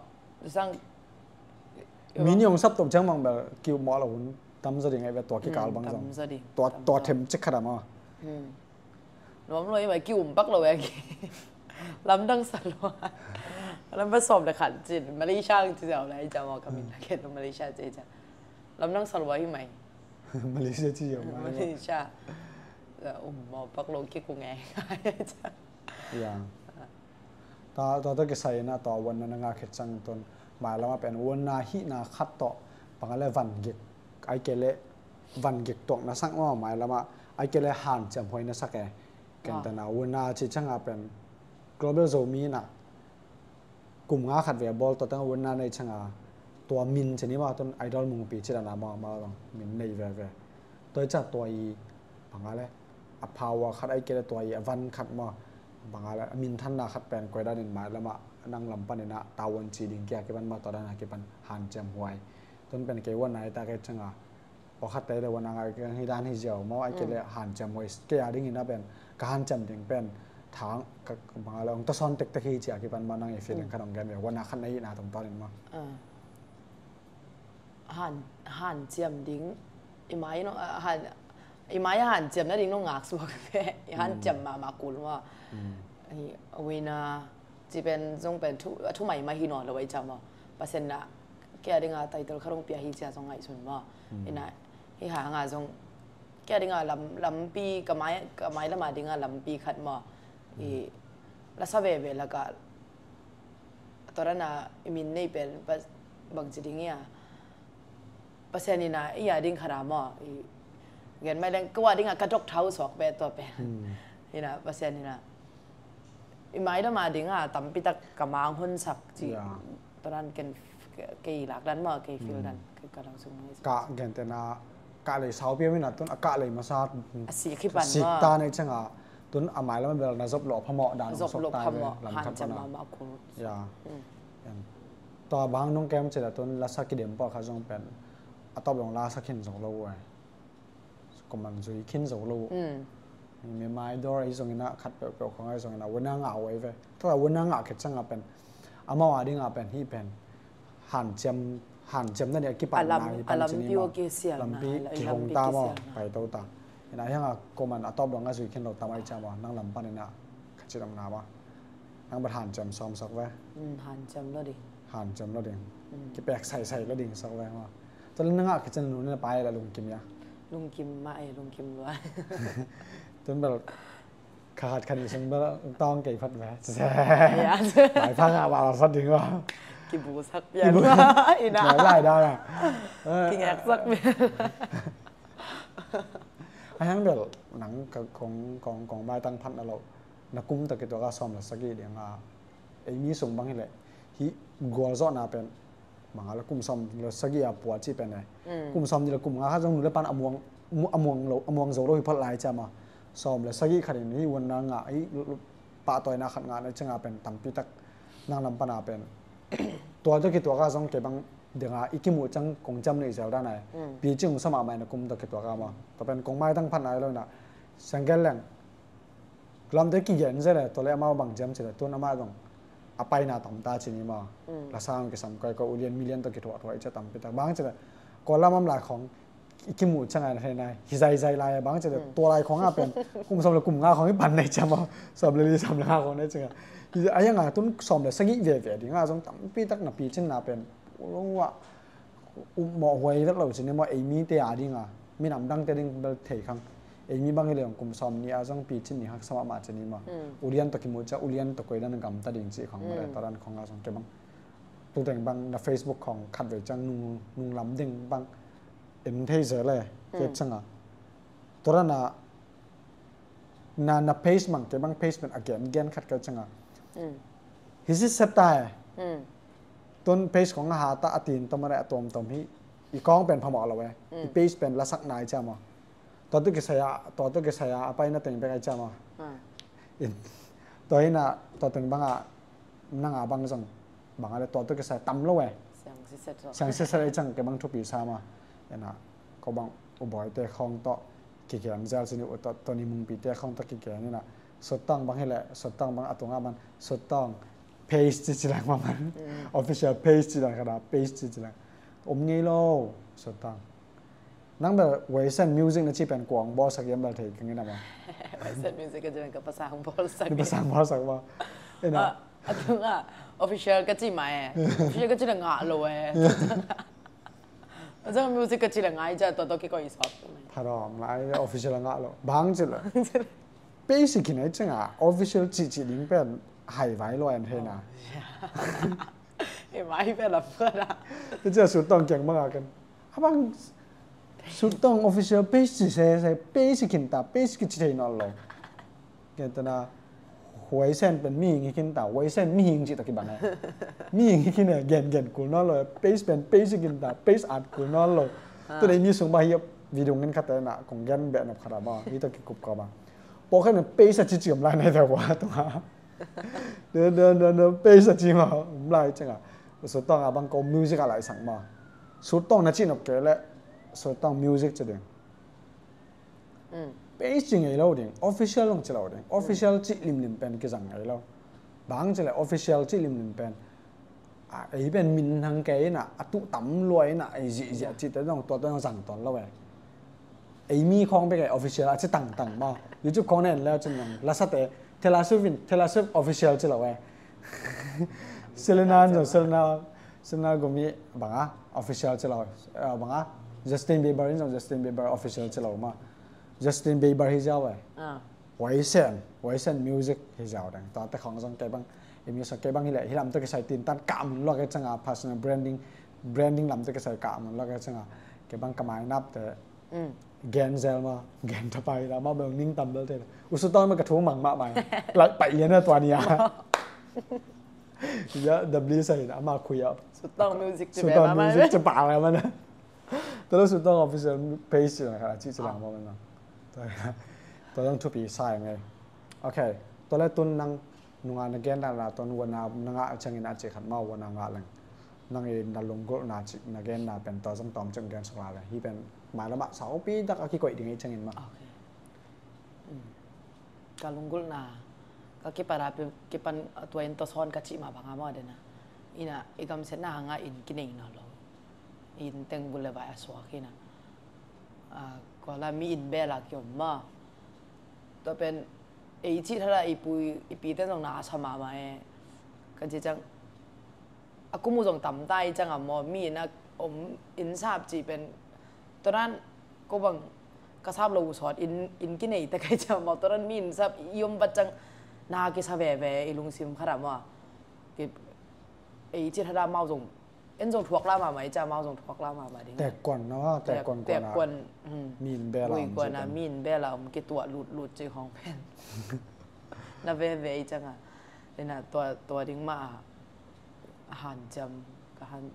sang. Mi ni ong sap tok ciang mang bel ki up mawh lo hun tam zaw ding e ve tua ki kal bang zong. Tua tua them cik khat a maw. Nuam lo i mai ki um pak lo e ki. Lamdang sa lo. Lam ba sawm le khat cin Malaysia ang ci ziau lai ca maw ka min a khen lo Malaysia ci ca. Lamdang sa lo i mai. Malaysia ci ziau mai. Malaysia. Um maw pak lo ki kung e. Ya. Ta ta ta kisai na ta wan na nga khet sang ton. Mai lama pen wan na hi na khat to. Pangale van gik. Ai ke le van gik tuak na sak maw mai lama. Ai ke le han ciam huai na sak e. Ken ta na wunna ci ciang a pen Global Zomi na kum nga khat ve a bawl tua teng a wunna nei ciang a tua min ci ni maw tun Idol Mungpi ci dan a maw maw zong min nei veve. Tua i ciang tua i bang a le a power khat ai ke le tua i a van khat maw bang a le a minthanna khat pen koi dan in mai lam a nang lam pan in a tavuan ci ding kia kipan maw tua dan a kipan hanciam huai. Tun pen kei wunna i ta kei ciang a Pakhat te le wan a ngai ka hi dan hi ziau maw ai ke le hanciam huai kei a ding in a pen ka hanciam ding pen thang ka bang a le ong ta sawn tektek hi ci a kipan maw nang i feeling khat ong gen ve wan a khat na hi na tong tawn in maw. Han hanciam ding i mai no han i mai a hanciam na ding no ngak suak ve i hanciam mahmah kul maw. Hi wina Ci pen zong pen thu a thu mai mah hi nawn lo ai ca maw? Pasian na kei a dinga title khat hong pia hi cia zong ngaihsun maw? Ina hi hanga zong kei a dinga lam lampi ka mai ka mai lama dinga lampi khat maw? I lasa veve laka torana i min nei pen bangci ding ia Pasian ina ia ding khara maw? I gen mai leng kua dinga ka dok thau suak pe tua pen ina Pasian ina I mai dama dinga tampi tak ka mang hun sak ci. Toran ken kei lak dan maw kei feel dan kei ka lang sung mai. Ka gen tena ka lei sau pia mina tun a ka lei masa a si khipan sik ta nei changa tun a mai lama bel na zop lo phamawh dan zop lo phamawh han chama ma khul. Ya. Tua bang nong kem cih leh tun lasa kidem pawh kha zong pen a tawp dong lasa khin zo lo uh. Kuaman zui khin zo lo uh. Mi maidor ahi zongin ah khat peuhpeuh khong ahi zongin ah vana ngah uh ahi ve. Tua vana ngah khit ciangah pen amau a dingah pen hih pen hanciam, hanciam na ding a kipan nai pan cin i maw. Lampi kihong ta maw, pai to ta. Ina hiangah kuaman a tawp dong a zui khin lo tam ahi ciang maw, nang lam panin ah kha cin om na maw. Nang bat hanciam sawm sak ve. Hanciam lo ding. Hanciam lo ding. Kipek saisai lo ding sak ve maw. Tua le nang a kicin nu ne pai la lungkim ia. Lungkim mah e, lungkim lua. Tun bel kha khat khat ni sung bel tawng kei phat ve. Bai phang a ba la sat ding maw. Kibu sak pian. Ina lai da na. Kingek sak pian. A hiang bel nang ka kong, kong, kong maitang phat na lo. Na kum tawh kituak a sawm le sagih ding a, ei mi sung bang hileh hih gualzawhna pen bang a le kum sawm le sagih a pua cih pen e. Kum sawm nih le kum nga khat zong nu le pan a muang, a muang lo, a muang zo lo hi phot lai ciam a. Sawm le sagih khat in hih vana ngah, hih pahtawina khat ngah na ciang a pen tampi tak nang lam pan a pen tua tawh kituak a zong kei bang ding a i kimuh ciang kong ciam nuih zel dan a e. Picing sa mahmah in a kum tawh kituak a maw. Tua pen kong maitang phat nai lo ina. Siang gen leng lamte kigen zel e, tua le amau bang ciam cih le tun amah zong a paina tam ta cin i maw. Lasa ang kisam koi koi ulian milian tawh kithuahthuah i cia tampi tak bang cih le Kawllam am lai khong i kimuh ciang a na thei nai hi zaizai lai a bang cih le tua lai khong a pen kum sawm le kum nga khong i pan nei ciam maw. Sawm le li sawm le nga khong nei ciang a. Hi a hiang a tun sawm le sagih veve ding a zong tampi tak na picin na pen ulung wah upmawh huai vet lo cin i maw, ei mite a ding a, minam dangte ding bel thei khang. Ei mi bang hi leng kum sawm nih a zong picin ni haksa mahmah cin i maw. Ulian tawh kimuh ciah ulian tawh koidan gamta ding cih khang maw le, tua dan khong a zong kei bang tuteng bang na Facebook khong khat vei ciang nung, nung lam ding bang en thei zel e, kei ciang a. Tua dan a na, na page mang kei bang page pen a gen, gen khat kei ciang a. Hi si set ta e. Tun page kong a ha ta a tin tom a le a tuamtuam hi. I kong pen phamawh lo e. I page pen lasak nai ciam a. Tua tu kisai a, tua tu kisai a, a paina teng bek ai ciam a. Tua hi na, tua teng bang a, nang a bang zong. Bang a le tua tu kisai tam lo e. Siang siset ai ciang kei bang thupi sa ma. Ena, ko bang U Bawi te khong tawh kigen zel sin uh tawh, Tony Mungpi te khong tawh kigen ina. Suttawng bang hileh, Suttawng bang a tunga man, Suttawng page ci ci lang ma man. Official page ci lang kana, page ci ci lang. Om ngei lo, Suttawng. Nang bel Wesen Music na ci pen kuang bawlsak yam bel thei keng ina ma. Wesen Music ka ci pen ka pasang bawlsak. Ni pasang bawlsak ma. Ina. A tunga official ka ci ma e. Official ka ci na ngah lo e. Zang music ka ci le ngai ja to to ki ko i sawt. Pharom lai official a ngah lo. Bang ci le. Page khin ai ciang a official ci ci ding pen hai vai lo an thei na. E mai pen la phada. Te cia Suttawng kiang bang a kan. Abang Suttawng official page ci se se page khin ta page ki ci thei nawn lo. Kei tana Wesen pen mihing hi khin ta, Wesen mihing cih ta kibang e. Mihing hi khin e, gen gen kul nawn lo e, page pen page hi khin ta, page at kul nawn lo. Tu nei mi sung ba hi video ngen khat na kong gen beh nop khat a ba, hi ta kikup ka ba. Pawh khen page a ci ci om lai nei ta wa tunga. Dun dun dun dun page a ci ma om lai ciang a. Suttawng a bang ko music a lai sang ma. Suttawng na ci nop kei le Suttawng music ci ding. Page ci ngei lo ding, official long ci lo ding, official ci limlim pen kizang ngei lo. Bang ci le official ci limlim pen. A, ei pen min hang kei ina, a tu tam luai ina, ei zihziah ci te dong, tua te dong zang ton lo e. Ei mi khong bek e official, a ci tangtang ma. YouTube khong nen leo cin nang, la sa te, Taylor Swift in, Taylor Swift official ci lo e. Selena, no, Selena, Selena Gomez banga official ci lo, eh, banga Justin Bieber in zong Justin Bieber official ci lo ma. Justin Bieber hi ziau e. Wesen, Wesen music hi ziau deng. Tua te khong zong kei bang, i music kei bang hi le, hi lam te kisai tin tan ka mun lo kei ciang a personal branding, branding lam te kisai ka mun lo kei ciang a. Kei bang ka mai nap te, gen zel ma, gen ta pai la, ma bang ning tam bel te. U Suttawng ma ka thu mang ma mai. Lai pai lian na tua ni a. Ya, W sai na ma khui a. Suttawng music ci Suttawng music ci pa la ma na. Tua lo Suttawng official page ci la ka ci ci la ma na. Tua, tua dong thupi sai ngai. Okay, tua le tun nang nunga na gen la la tun wana na ngah ciangin a ci khat ma wana ngah leng. Nang i na lunggulhna cih na genna pen tua zong tawm cih gen suk lai ve. Hih pen mailam ah saupi tak a kikoih ding i cih ciangin mah. Okay. Mm. Ka lunggulhna ka kipan a pi-, kipan tua in tua sawn ka cih mah bang a maw dena. Ina i gamsiatna hangah inn kinei nawn lo. Inn teng bul le vai a suak ina. Ah, Kuala mi inn bel a kiom mah. Tua pen ei cih thadah i pu i pite zong na a sa mahmah e. Kan cih ciang a kum uh zong tam ta i ciang a maw, mi inn a om inn sap cih pen tua dan ko bang ka sap lo uh sawt inn, inn kinei ta ka i ciang a maw, tua dan mi inn sap i om vat ciang na kisa veve i lungsim khat a maw. Ki, ei cih thadah amau zong, en zong thuak la mahmah i ciang amau zong thuak la mahmah ding. Tekkuan na, tekkuan, tekkuan, hmm, mi inn bel a om, mi inn bel a om kituah lutlut cih khawng pen na veve i ciang a. Ina tua, tua ding mah a hanciam ka han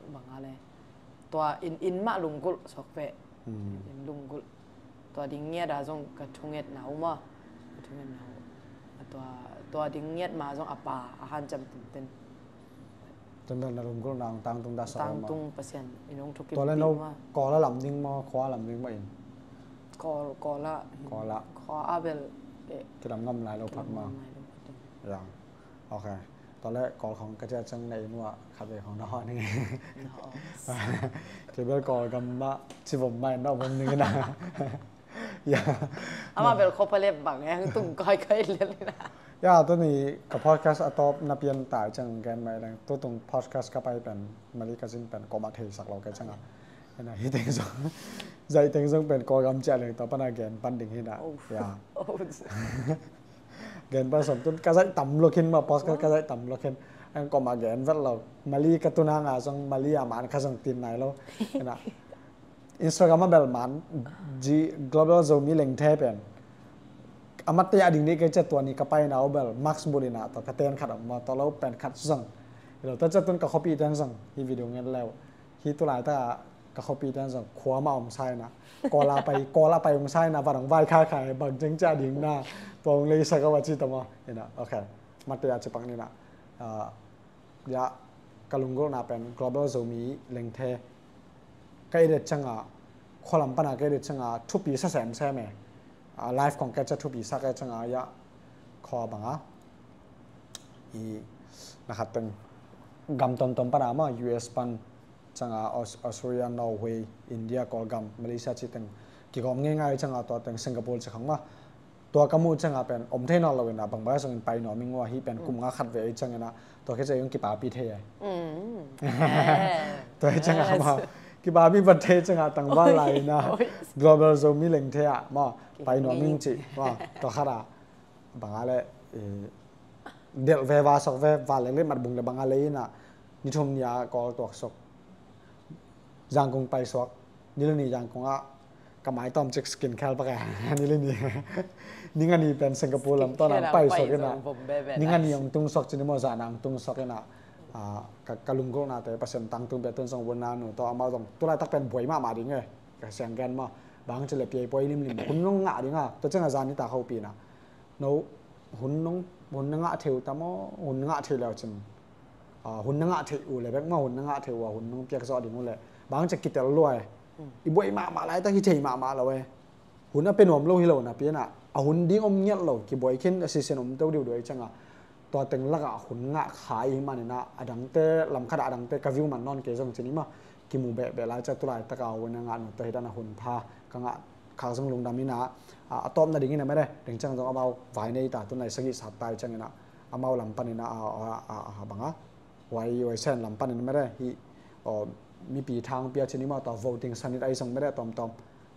bang a le. Tua inn, inn mah lunggulh suak ve. Hmm. Inn lunggulh. Tua ding ngiat a zong ka thungetna uh maw. Ka thungetna uh. A tua, tua ding ngiat mah zong a pa a hanciam tinten. Tua bel na lunggulhna hong tangtung dah suak mah. Tangtung Pasian in hong thukimpi mah. Tua le no Kawl a lam ding maw, khua lam ding maw in? Kawl, Kawl a. Kawl a. Khua a bel, eh, kilam ngam lai lo phat mah. Kilam ngam lai lo phat ding. Ya. Ok. Tua le Kawl khawng ka ciah ciang na inn uh ah khat vei khawng na hawh ning. Kei bel Kawlgam mah ci vom mah in na om ning ina. Ya. Amah bel khua pha lep bang e, hang tung kawikawi lian ina. Ya, tuni ka podcast a tawp na pian ta i ciang gen mah i leng. Tutung podcast ka pai pen, Mali ka zin pen, kuamah theisak lo ka i ciang a. Ina, hih teng zong, zaih teng zong pen Kawlgam ciah leng tua pan a gen pan ding hi na. Oh. Ya. Oh. Gen pan sawm tun ka zaih tam lo khin mah, podcast ka zaih tam lo khin. Ang kuamah gen vet lo. Mali ka tun hang a zong, Mali a man kha zong tin nai lo. Ina, Instagram a bel man, G-, Global Zomi Lengthe pen. A mate a ding nih kei ciah tua ni ka paina uh bel, Max Bulina tua ka ten khat a maw, tua lo pen khat zong. Hi lo, tua ciah tun ka khuapi ten zong, hih video ngen leu. Hih tulaitak a ka khuapi ten zong khua mah om sa ina. Kawl a pai, Kawl a pai om sa ina, van hong vai khaikhai, bang ciang ciah ding na, tua hong leisak a va ci ta maw. Ina, ok. Mate a ci pak ni na. Ah, ya, ka lunggulhna pen Global Zomi Lengthe. Ka edit ciang a, khua lam pan a ka edit ciang a, thupi sa semsem e. Ah, live khawng ka ciah thupi sa ka ciang a, ya, khua bang a. I, na khat teng gam tomtom pan a maw, U S pan, ciang a Aus-, Australia, Norway, India, Kawlgam, Malaysia ci teng kigawm ngeingai ciang a tua teng Singapore ci khang mah. Tua ka muh ciang a pen om thei nawn lo ina, bangbang zong in pai nuam ing ua, hih pen kum nga khat ve i ciang ina, tua khit ciang in kipapi thei ai. Mm. Tua i ciang a mah kipapi vat thei ciang a tangval lai ina, Global Zomi Lengthe ah mah pai nuam ing ci mah, tua khat a bang a le, eh, delh ve, va sok ve, va lek leh mat bung le bang a lei ina, ni thum ni a Kawl tuak sok. Zangkong pai suak. Ni le ni Zangkong ah ka mai tawm cik skin khel pak a. Ni le ni. Ni nga ni pen Singapore lam tawn a pai suak ina. Ni nga ni hong tung suak ci ni maw, zan a hong tung suak ina. Ah, ka, ka lunggulhnate Pasian tangtung pia tun zong vun na nu tawh amau zong tulaitak pen buai mahmah ding e. Ka siang gen maw. Bang ci le piai puai limlim. Hun nong ngah ding a. Tua ciang a zan ni ta khopi na. No, hun nong, hun na ngah thei uh ta maw, hun na ngah thei leu cin. Ah, hun na ngah thei uh le bek maw, hun na ngah thei uh a, hun nong piak zawh ding uh le. Bang ci kitel lua e. Mm. I buai mahmah laitak hi thei mahmah lo e. Hun a pe nuam lo hi lo napi ina. A hun ding om ngiat lo, kibuai khin a sisen om to diudiu i ciang a. Tua teng lakah hun ngah kha i hih manin ah, a dangte, lam khat ah a dangte ka view man nawn kei zong ci ni maw, kimu behbeh lai ciang tulaitak a hun a ngah nu tua hi dan a hun pha ka ngah khak zong lungdam ina, a, a tawpna ding ina mede, deng ciang zong amau vai nei ta, tunai sagih sat ta i ciang ina, amau lam pan ina, a, a, a, a, bang a, huai, huai sen lam pan ina mede, hih, aw, mipi thang pia ci ni maw, tua voting sanit ahi zong mede, tawmtawm.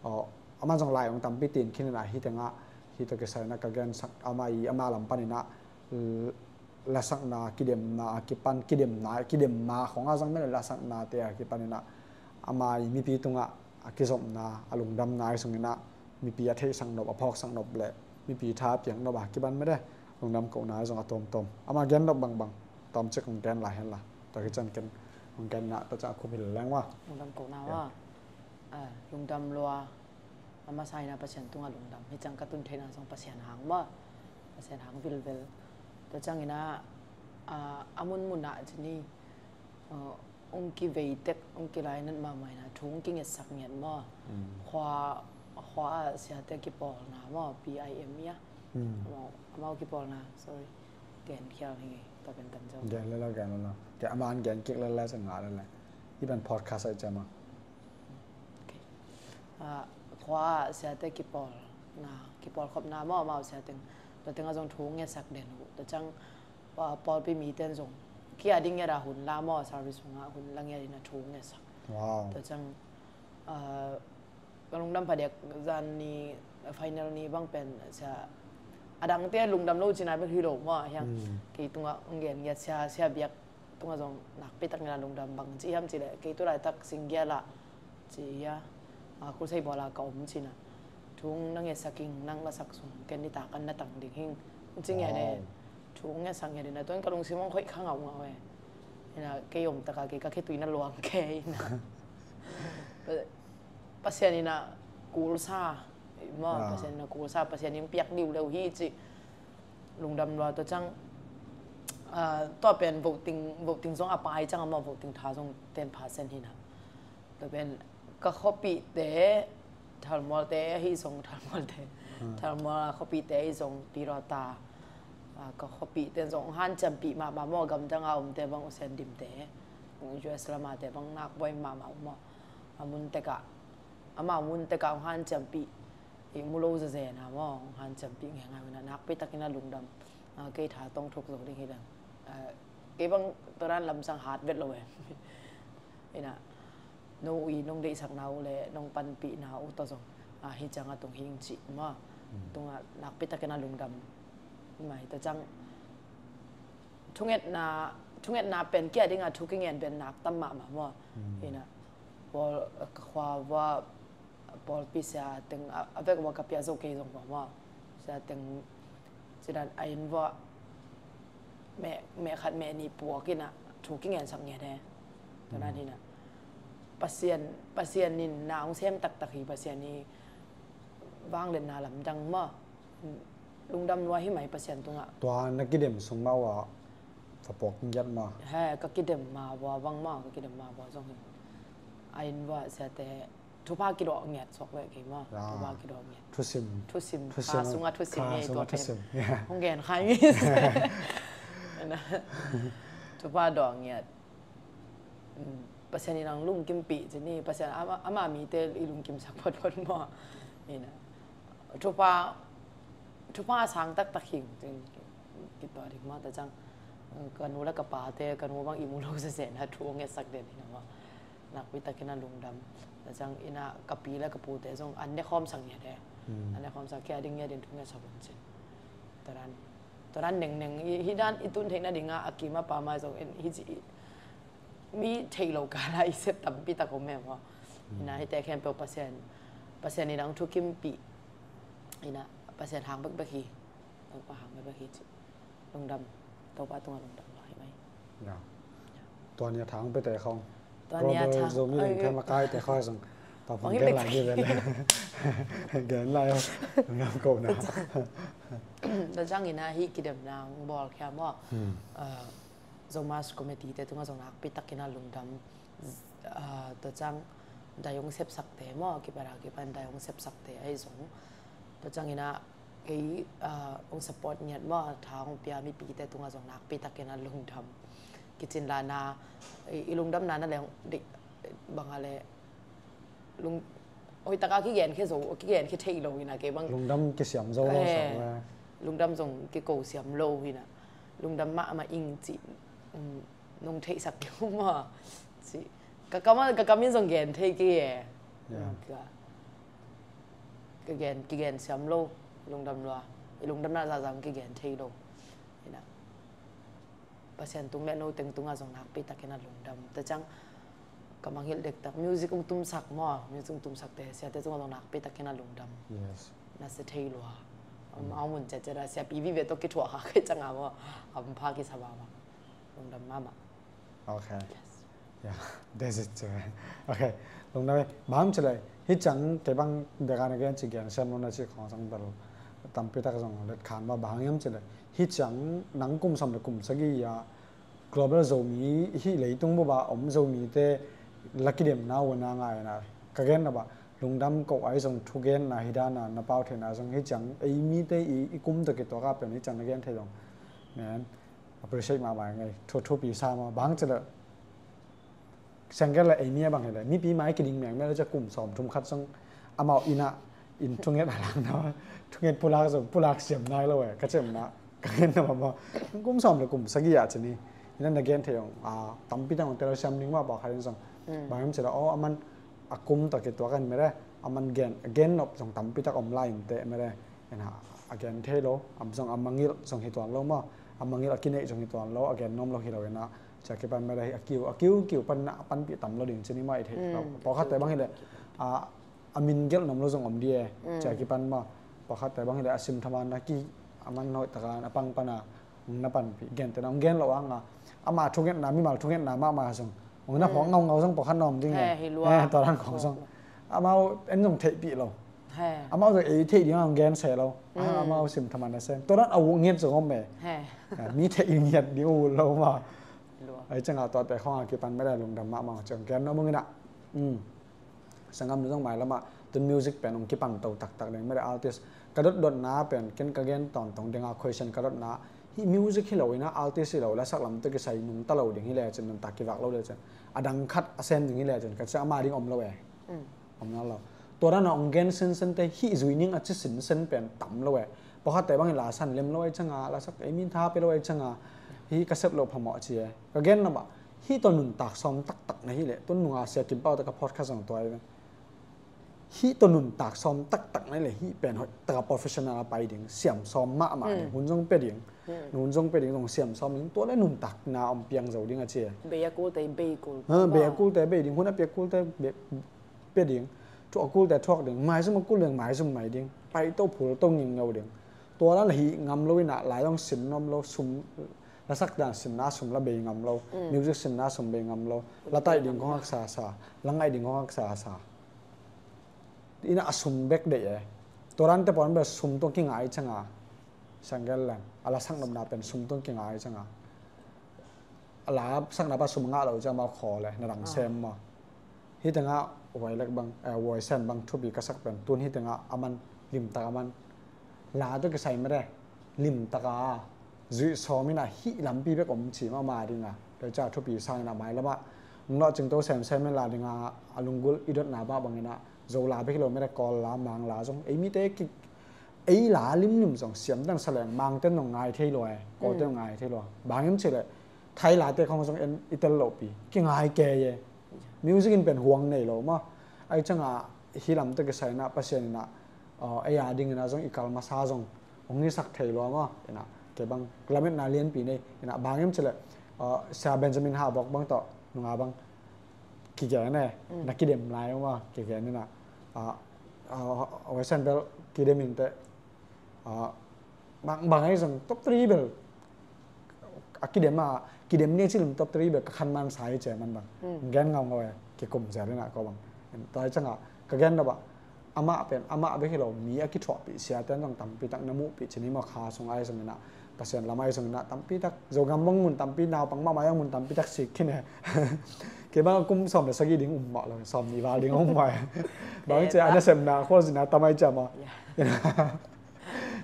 Aw, amah zong lai hong tampi tin khin ina, hih teng ah, hih tua kisai ina ka gensak, amah i, amah lam pan ina, l-, lasakna, kidemna, a kipan, kidemna, kidemna khong a zong mede lasaknate a kipan ina, amah i mipi tungah, a kizopna, a lungdamna ahi sung ina, mipi a theihsak nop, a phawksak nop le, mipi tha a piak nop a kipan mede, lungdam kohna ahi zong a tawmtawm. Amah gen nop bangbang, tawm cik hong gen lai hen la. Tua hi ciang ken, hong gen na, tua ciang a khum hi leng ua. Lungdam kohna ua. Ah, lungdam lua. A masa ina Pasian tungah lungdam. Hih ciang ka tun theihna zong Pasian hang maw. Pasian hang vilvel. Tua ciang ina, ah, a munmun ah ci ni, ah, hong kivei tek, hong kilainat mahmah in a, thu hong kingetsak ngiat maw. Khua, khua ah siate kipawlna maw, P I M i a. Amau, amau kipawlna, sorry. Gen khial hi, tua pen tan zo. Gen lel lo, gen lel lo. Kei a man gen kik lel le, sa ngah lel le. Hih pen podcast ah i ciam a. Okay. Ah, khua ah siate kipawlna, kipawlkhopna maw, amau siate. Tua teng ah zong thu ngetsak den uh. Tua ciang, ah, pawlpi mite in zong kia ding ngiat a hun la maw, service sungah hun la ngiat in a thu ngetsak. Wow. Tua ciang, ah, ka lungdam phadiak zan ni, final ni bang pen sia, a dangte lungdam lo cina bek hi lo maw, hiang. Kei tungah hong gen ngiat sia, sia biak tungah zong nakpi takin a lungdam bang ci hiam cih leh, kei tu laitak singgial ah ci hia, a, Crusade bawl a ka om cina. Thu hong na ngetsak ing, nang na sak sung, ken nitak an na tang ding hing. Hong ci ngiat e. Wow. Thu hong ngetsak ngiat in a, tuan ka lungsim hong khoih kha ngaungau e. Ina, kei om taka kei ka khitui na luang kei ina. Pasian in a kulsa maw, Pasian in a kulsa, Pasian in piak diu leu hi cih lungdam lua. Tua ciang, ah, tua pen voting, voting zong a pai ciang a maw, voting tha zong ten percent hi na. Tua pen ka khuapihte, Thalmualte ahi zong, Thalmualte, Thalmual a khuapihte ahi zong, Tirota, ah, ka khuapihte zong hanciampih mahmah maw, gamdang a omte bang, U Sian Dimte, U S lamate bang nakbuai mahmah uh maw. A mun tekah, amau mun tekah hong hanciampih, i mu lo zazena maw, hong hanciampih ngeingai uh na, nakpi takin a lungdam. Ah, kei tha tong thuk zo ding hi leng. Ah, kei bang tua dan lamsang hat vet lo e. Ina, no uh i nong deihsakna uh le nong panpihna uh tawh zong, ah, hi ciang a tung hing cih maw. Tungah nakpi takin a lungdam. Mai ta ciang thungetna, thungetna pen kia ding a thu kingen pen nak tam mahmah maw. Ina, pawl, ka khua vua, pawlpi sia teng a, a vek vua ka pia zo kei zong vua maw. Sia teng cidan a inn vua meh, meh khat meh nih puak ina thu kingensak ngiat e. Tua dan hi na. Pasian, Pasian in na hong sem taktak hi, Pasian i vangliatna lamdang maw. Lungdam lua hi mai Pasian tungah. Tua na kidem sung mah ua va puak ngiat maw. He, ka kidem ma vua bang maw, ka kidem ma vua zong hi. A inn vua siate thupha kidawh ngiat suak ve kei maw. Thupha kidawh ngiat. Thusim. Thusim. Thusim. Kha sungah thusim. Kha sungah thusim. Hong gen khai mi. Thupha dawh ngiat. Pasian in ang lungkimpih ci ni, Pasian ama, ama mite i lungkimsak photphot maw. Ina. Thupha, thupha a sang taktak hing, cin, kituah ding maw, ta ciang, ka nu le ka pate, ka nu bang i mu lo sesen, a thu hong ngetsak den hi na maw. Nakpi takin a lungdam. Ta ciang, ina ka pi le ka pute zong, an ne khawmsak ngiat e. An ne khawmsak kia ding ngiat in thu ngetsak un cin. Tua dan, tua dan nengneng, hi dan i tun theihna ding a, a kim a pam a zong, hi ci, mi theih lo kala i sep tampi tak om e maw. Ina hite khempeuh Pasian, Pasian in ang thukimpih. Ina Pasian hang bekbek hi. Topa hang bekbek hi ci. Lungdam. Topa tungah lungdam lo hi mai. Tua ni a thang pete khong. Tua ni a thang. Zomi leng thema kaite khong zong. Tua phang gen lai hi ve le. Gen lai. Lungdam ko na. Tua ciang ina hi kidemna bawl khia maw. Zomass committee te tungah zong nakpi takin a lungdam. Ah, tua ciang dai hong sepsakte maw, kipat a kipan dai hong sepsakte ahi zong. Tua ciang ina kei, ah, hong support ngiat maw, tha hong pia mipite tungah zong nakpi takin a lungdam. Kicin lana, i, i lungdamna na le hong, bang a le, lung, hoih taka kigen khia zo, kigen khia thei lo ina kei bang. Lungdam kisiam zo lo sa. Lungdam zong kiko siam lo ina. Lungdam mahmah ing ci, nong theihsak kei uh maw. Ci, ka kam, ka kam in zong gen thei kei e. Ka, ka gen, kigen siam lo, lungdam lua. I lungdamna zahzah kigen thei lo. Ina. Pasian tung le no teng tungah zong nakpi takin a lungdam. Ta ciang ka mangngilh dektak. Music hong tumsak maw, music hong tumsakte, siate tungah zong nakpi takin a lungdam. Yes. Na sia thei lua. Amau mun ciatciat a siapi vive tawh kithuah kha kei ciang a maw. A pha kisa mahmah. Lungdam mahmah. Okay. Yes. Yeah, that's it. Okay. Lungdam e. Bang ci le, hi ciang kei bang deka na gen ci gen siam lo na ci khong sang bel tampi tak zong let khan ma bang hiam ci le. Hi ciang nang kum sawm le kum sagih a global Zomi, hih leitung bup a om Zomite la kidemna uh a na ngai na, ka gen na bah, lungdam ko ai zong thugenna hi dana na pau theihna zong hi ciang, ei mite i, i kum tawh kituak a pen hi ciang na gen thei zong, men appreciate mahmah ngai, thu thupi sa mah. Bang ci le, siangkel le ei mi a bang hi le, mipi mai kiding mengmeng le cia kum sawm thum khat zong amau inn ah, inn thunget a lang na, thunget pulak zong pulak siam nai lo e, ka cem na, ka gen na mah maw. Kum sawm le kum sagih ah ci ni, inn ah na gen thei zong, a, tampi tak zong tel siam ding mah pawlkhat in zong. Bang hiam ci le, aw, aman a kum tawh kituak in mede, aman gen, gen nop zong tampi tak om lai in teh mede, ina, a gen thei lo, am zong a mangilh zong hi tuan lo maw, a mangilh a kineih zong hi tuan lo, a gen nuam lo hi lo ina, cia kipan mede hi a kiu, a kiu kiu pan na, a panpih tam lo ding ci ni mah i theih lo. Pawlkhatte bang hi le, a, a min gelh nuam lo zong om di e, cia kipan maw, pawlkhatte bang hi le a sim thaman na ki, aman hoih taka a pang pana, na panpih, gente na hong gen lo anga, ama thungetna, mimal thungetna mahmah zong, hong na phawk ngaungau zong pawlkhat na om ding e. He, hi lua. Eh, tua dang khawng zong. Amau en zong theihpih lo. He. Amau zong ei theih ding a hong gen se lo. Ah, amau sim thaman na sem. Tua dan a uh ngiat zong om e. He. Ah, mi theih ngiat ding uh lo ma. Hi lua. Ai cianga tuate khawng a kipan mede lungdam mahmah ciang gen nuam ung ina. Sanggam nu zong mailamah tun music pen hong kipan to taktak ding mede artist. Ka dotdotna pen ken ka gen tawntawng dinga question ka dotna, hih music hi lo ina artist hi lo, lasak lam tawh kisai nungta lo ding hi lecin, nuntak kivak lo lecin, a dang khat a sem ding hi lecin ka cia ama ding om lo e. Om na lo. Tua dana hong gen sinsen te hih zui ning a ci sinsen pen tam lo e. Pawlkhatte bangin la san lem lo ai cianga, lasak ei min tha pe lo ai cianga, hih ka sep lo phamawh ci e. Ka gen na bah, hih tawh nuntak sawm taktak na hi leh, tun nunga Sia Kim Pau te ka podcast zong tua hi ve. Hih tawh nuntak sawm taktak na hi leh, hih pen hoih taka professional a pai ding, siam sawm mahmah ding, hun zong pia ding, hun zong pia ding, zong siam sawm ding, tua le nuntakna om piang zo ding a ci e. Bei a kulte bei kul. Ha, bei a kulte bei ding, hun a pia kulte pia ding, thuak a kulte thuak ding, maizum a kul ding, maizum mai ding, pai to phul to ngingngeu ding. Tua dan la hih ngam lo ina, lai zong sin nuam lo, sum, lasak dan sinna sum la bei ngam lo, music sinna sum bei ngam lo, la taih ding kong haksa sa, la ngaih ding kong haksa sa. Ina a sum bek deih e. Tua dante pawn bel sum tawh kingai cianga. Sanggel leng. A lasak nopna pen sum tawh kingai cianga. A lasak nop a sum ngah lo cianga mau khaw le, na dang sem maw. Hih tengah Huai Lek bang, eh, Huai Sen bang thupi ka sak pen. Tun hih tengah aman limtak aman. La tawh kisai mede. Limtaka. Zuih sawm ina hih lampi bek om ci mahmah dinga. Tua cia thupi sang ina mailamah. Nong lawhcing to semsem in la dinga a lunggulh i dotna bah bangina. Zo la bek hi lo mede Kawl la, Mang la zong. Ei mite ki, ei la limlim zong siam dan sa leng Mangten nong ngai thei lua e. Kawlte nong ngai thei lua. Bang hiam ci le Thai late khawng zong en i tel lopi. Kingai kei e. Music in pen huang nei lo maw. Ai cianga hih lam tawh kisai ina Pasian ina, uh, ei a ding ina zong i kal masa zong hong hisak thei lua maw. Ina kei bang lametna lianpi nei. Ina bang hiam ci le, uh, Sia Benjamin Hah Bok bang tawh nunga bang kigen e. Na kidem lai maw kigen ina, uh, uh, Huai Sen bel kidem in teh, uh, bang, bang ai zong top three bel a kidem a, kidem ni a ci lim top three bel ka khan man sa hi ci e man bang. Gen ngaungau e, kikum zel ina ko bang. Tua hi cianga ka gen na bah, amah pen amah bek hi lo, mi a kithuahpih siate zong tampi tak na muhpih ci ni maw, kha sung ai zong ina, Pasian lam ai zong ina tampi tak, Zogam bang mun tampi, naupang mahmah zong mun tampi tak sik khin e. Kei bang kum sawm le sagih ding um mah lo, sawm nih val ding um mah e. Bang ci a, na sepna khualzinna tam ai ciama.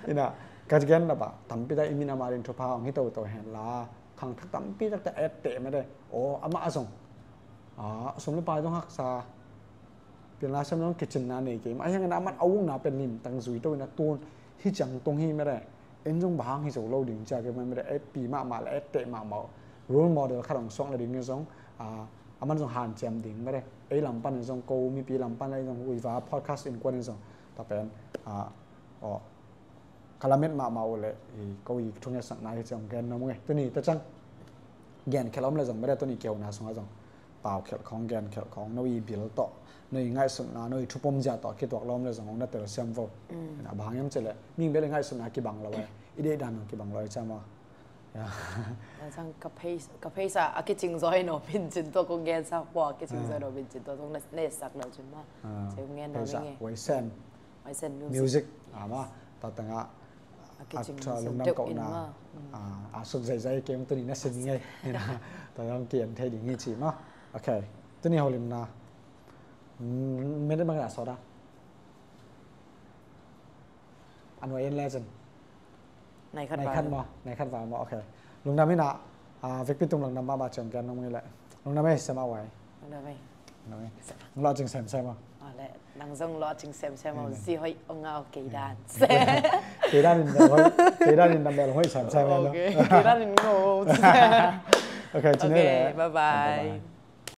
Ina, ka gen na bah, tampi tak i minam a ding thupha hong hi toto hen la, khangthak tampi takte a etteh mede. Aw, amah a zong, a, sum le pai zong haksa, pianla sem zong kicinna nei kei mah. A hiangin aman a ukna pen limtang zui to ina tun hi ciang tung hi mede. En zong bang hi zo lo ding cia kei mah mede, etpi mahmah le etteh mahmah. Role model khat hong suak na ding in zong, a, aman zong hanciam ding mede. Ei lam panin zong ko mipi lam pan le zong uiva podcast in kuan in zong. Ta pen, a, aw, ka lamet mahmah uh le, i, ko i thungetsakna hi ciang gen nuam ung e. Tuni ta ciang gen khelh om le zong mede, tuni kihona sungah zong pau khelh khawng, gen khelh khawng, no i bil tawh, no i ngaihsutna, no i thupom zia tawh kituak lawm le zong hong na telsiam vo. Ina bang hiam ci le, mihing bel i ngaihsutna kibang lo e, i deihdan zong kibang lo e ciama. Ka phei, ka pheisa a kicing zaw hi no pincin tua kong gensa pua, a kicing zaw hi no pincin tua zong na etsak lo cin ma. Ci kong gen no. Huai Sen. Huai Sen music. Music. Ama, ta tengah, A kicing lungdam kohna a suk zaizai kei hong tuni na sin ngei. Tua hong ki-en thei ding hi ci maw? Ok. Tuni holimna minute bangin a sawt a, a nuai en lecin nai khat maw, nai khat val maw? Ok. Lungdam hi na. Vekpi tung lungdam mahmah ciang kian nong mi leh. Lungdam ei, Sem a wai. Lungdam ei. Lawhcing semsem aw. Nang zong lawhcing semsem aw. Zi hoih ong aw kei dan. Kei dan in dam hoih, kei dan in dam hoih semsem aw. Kei dan in ngo. Ok, ci ni leh. Bye bye.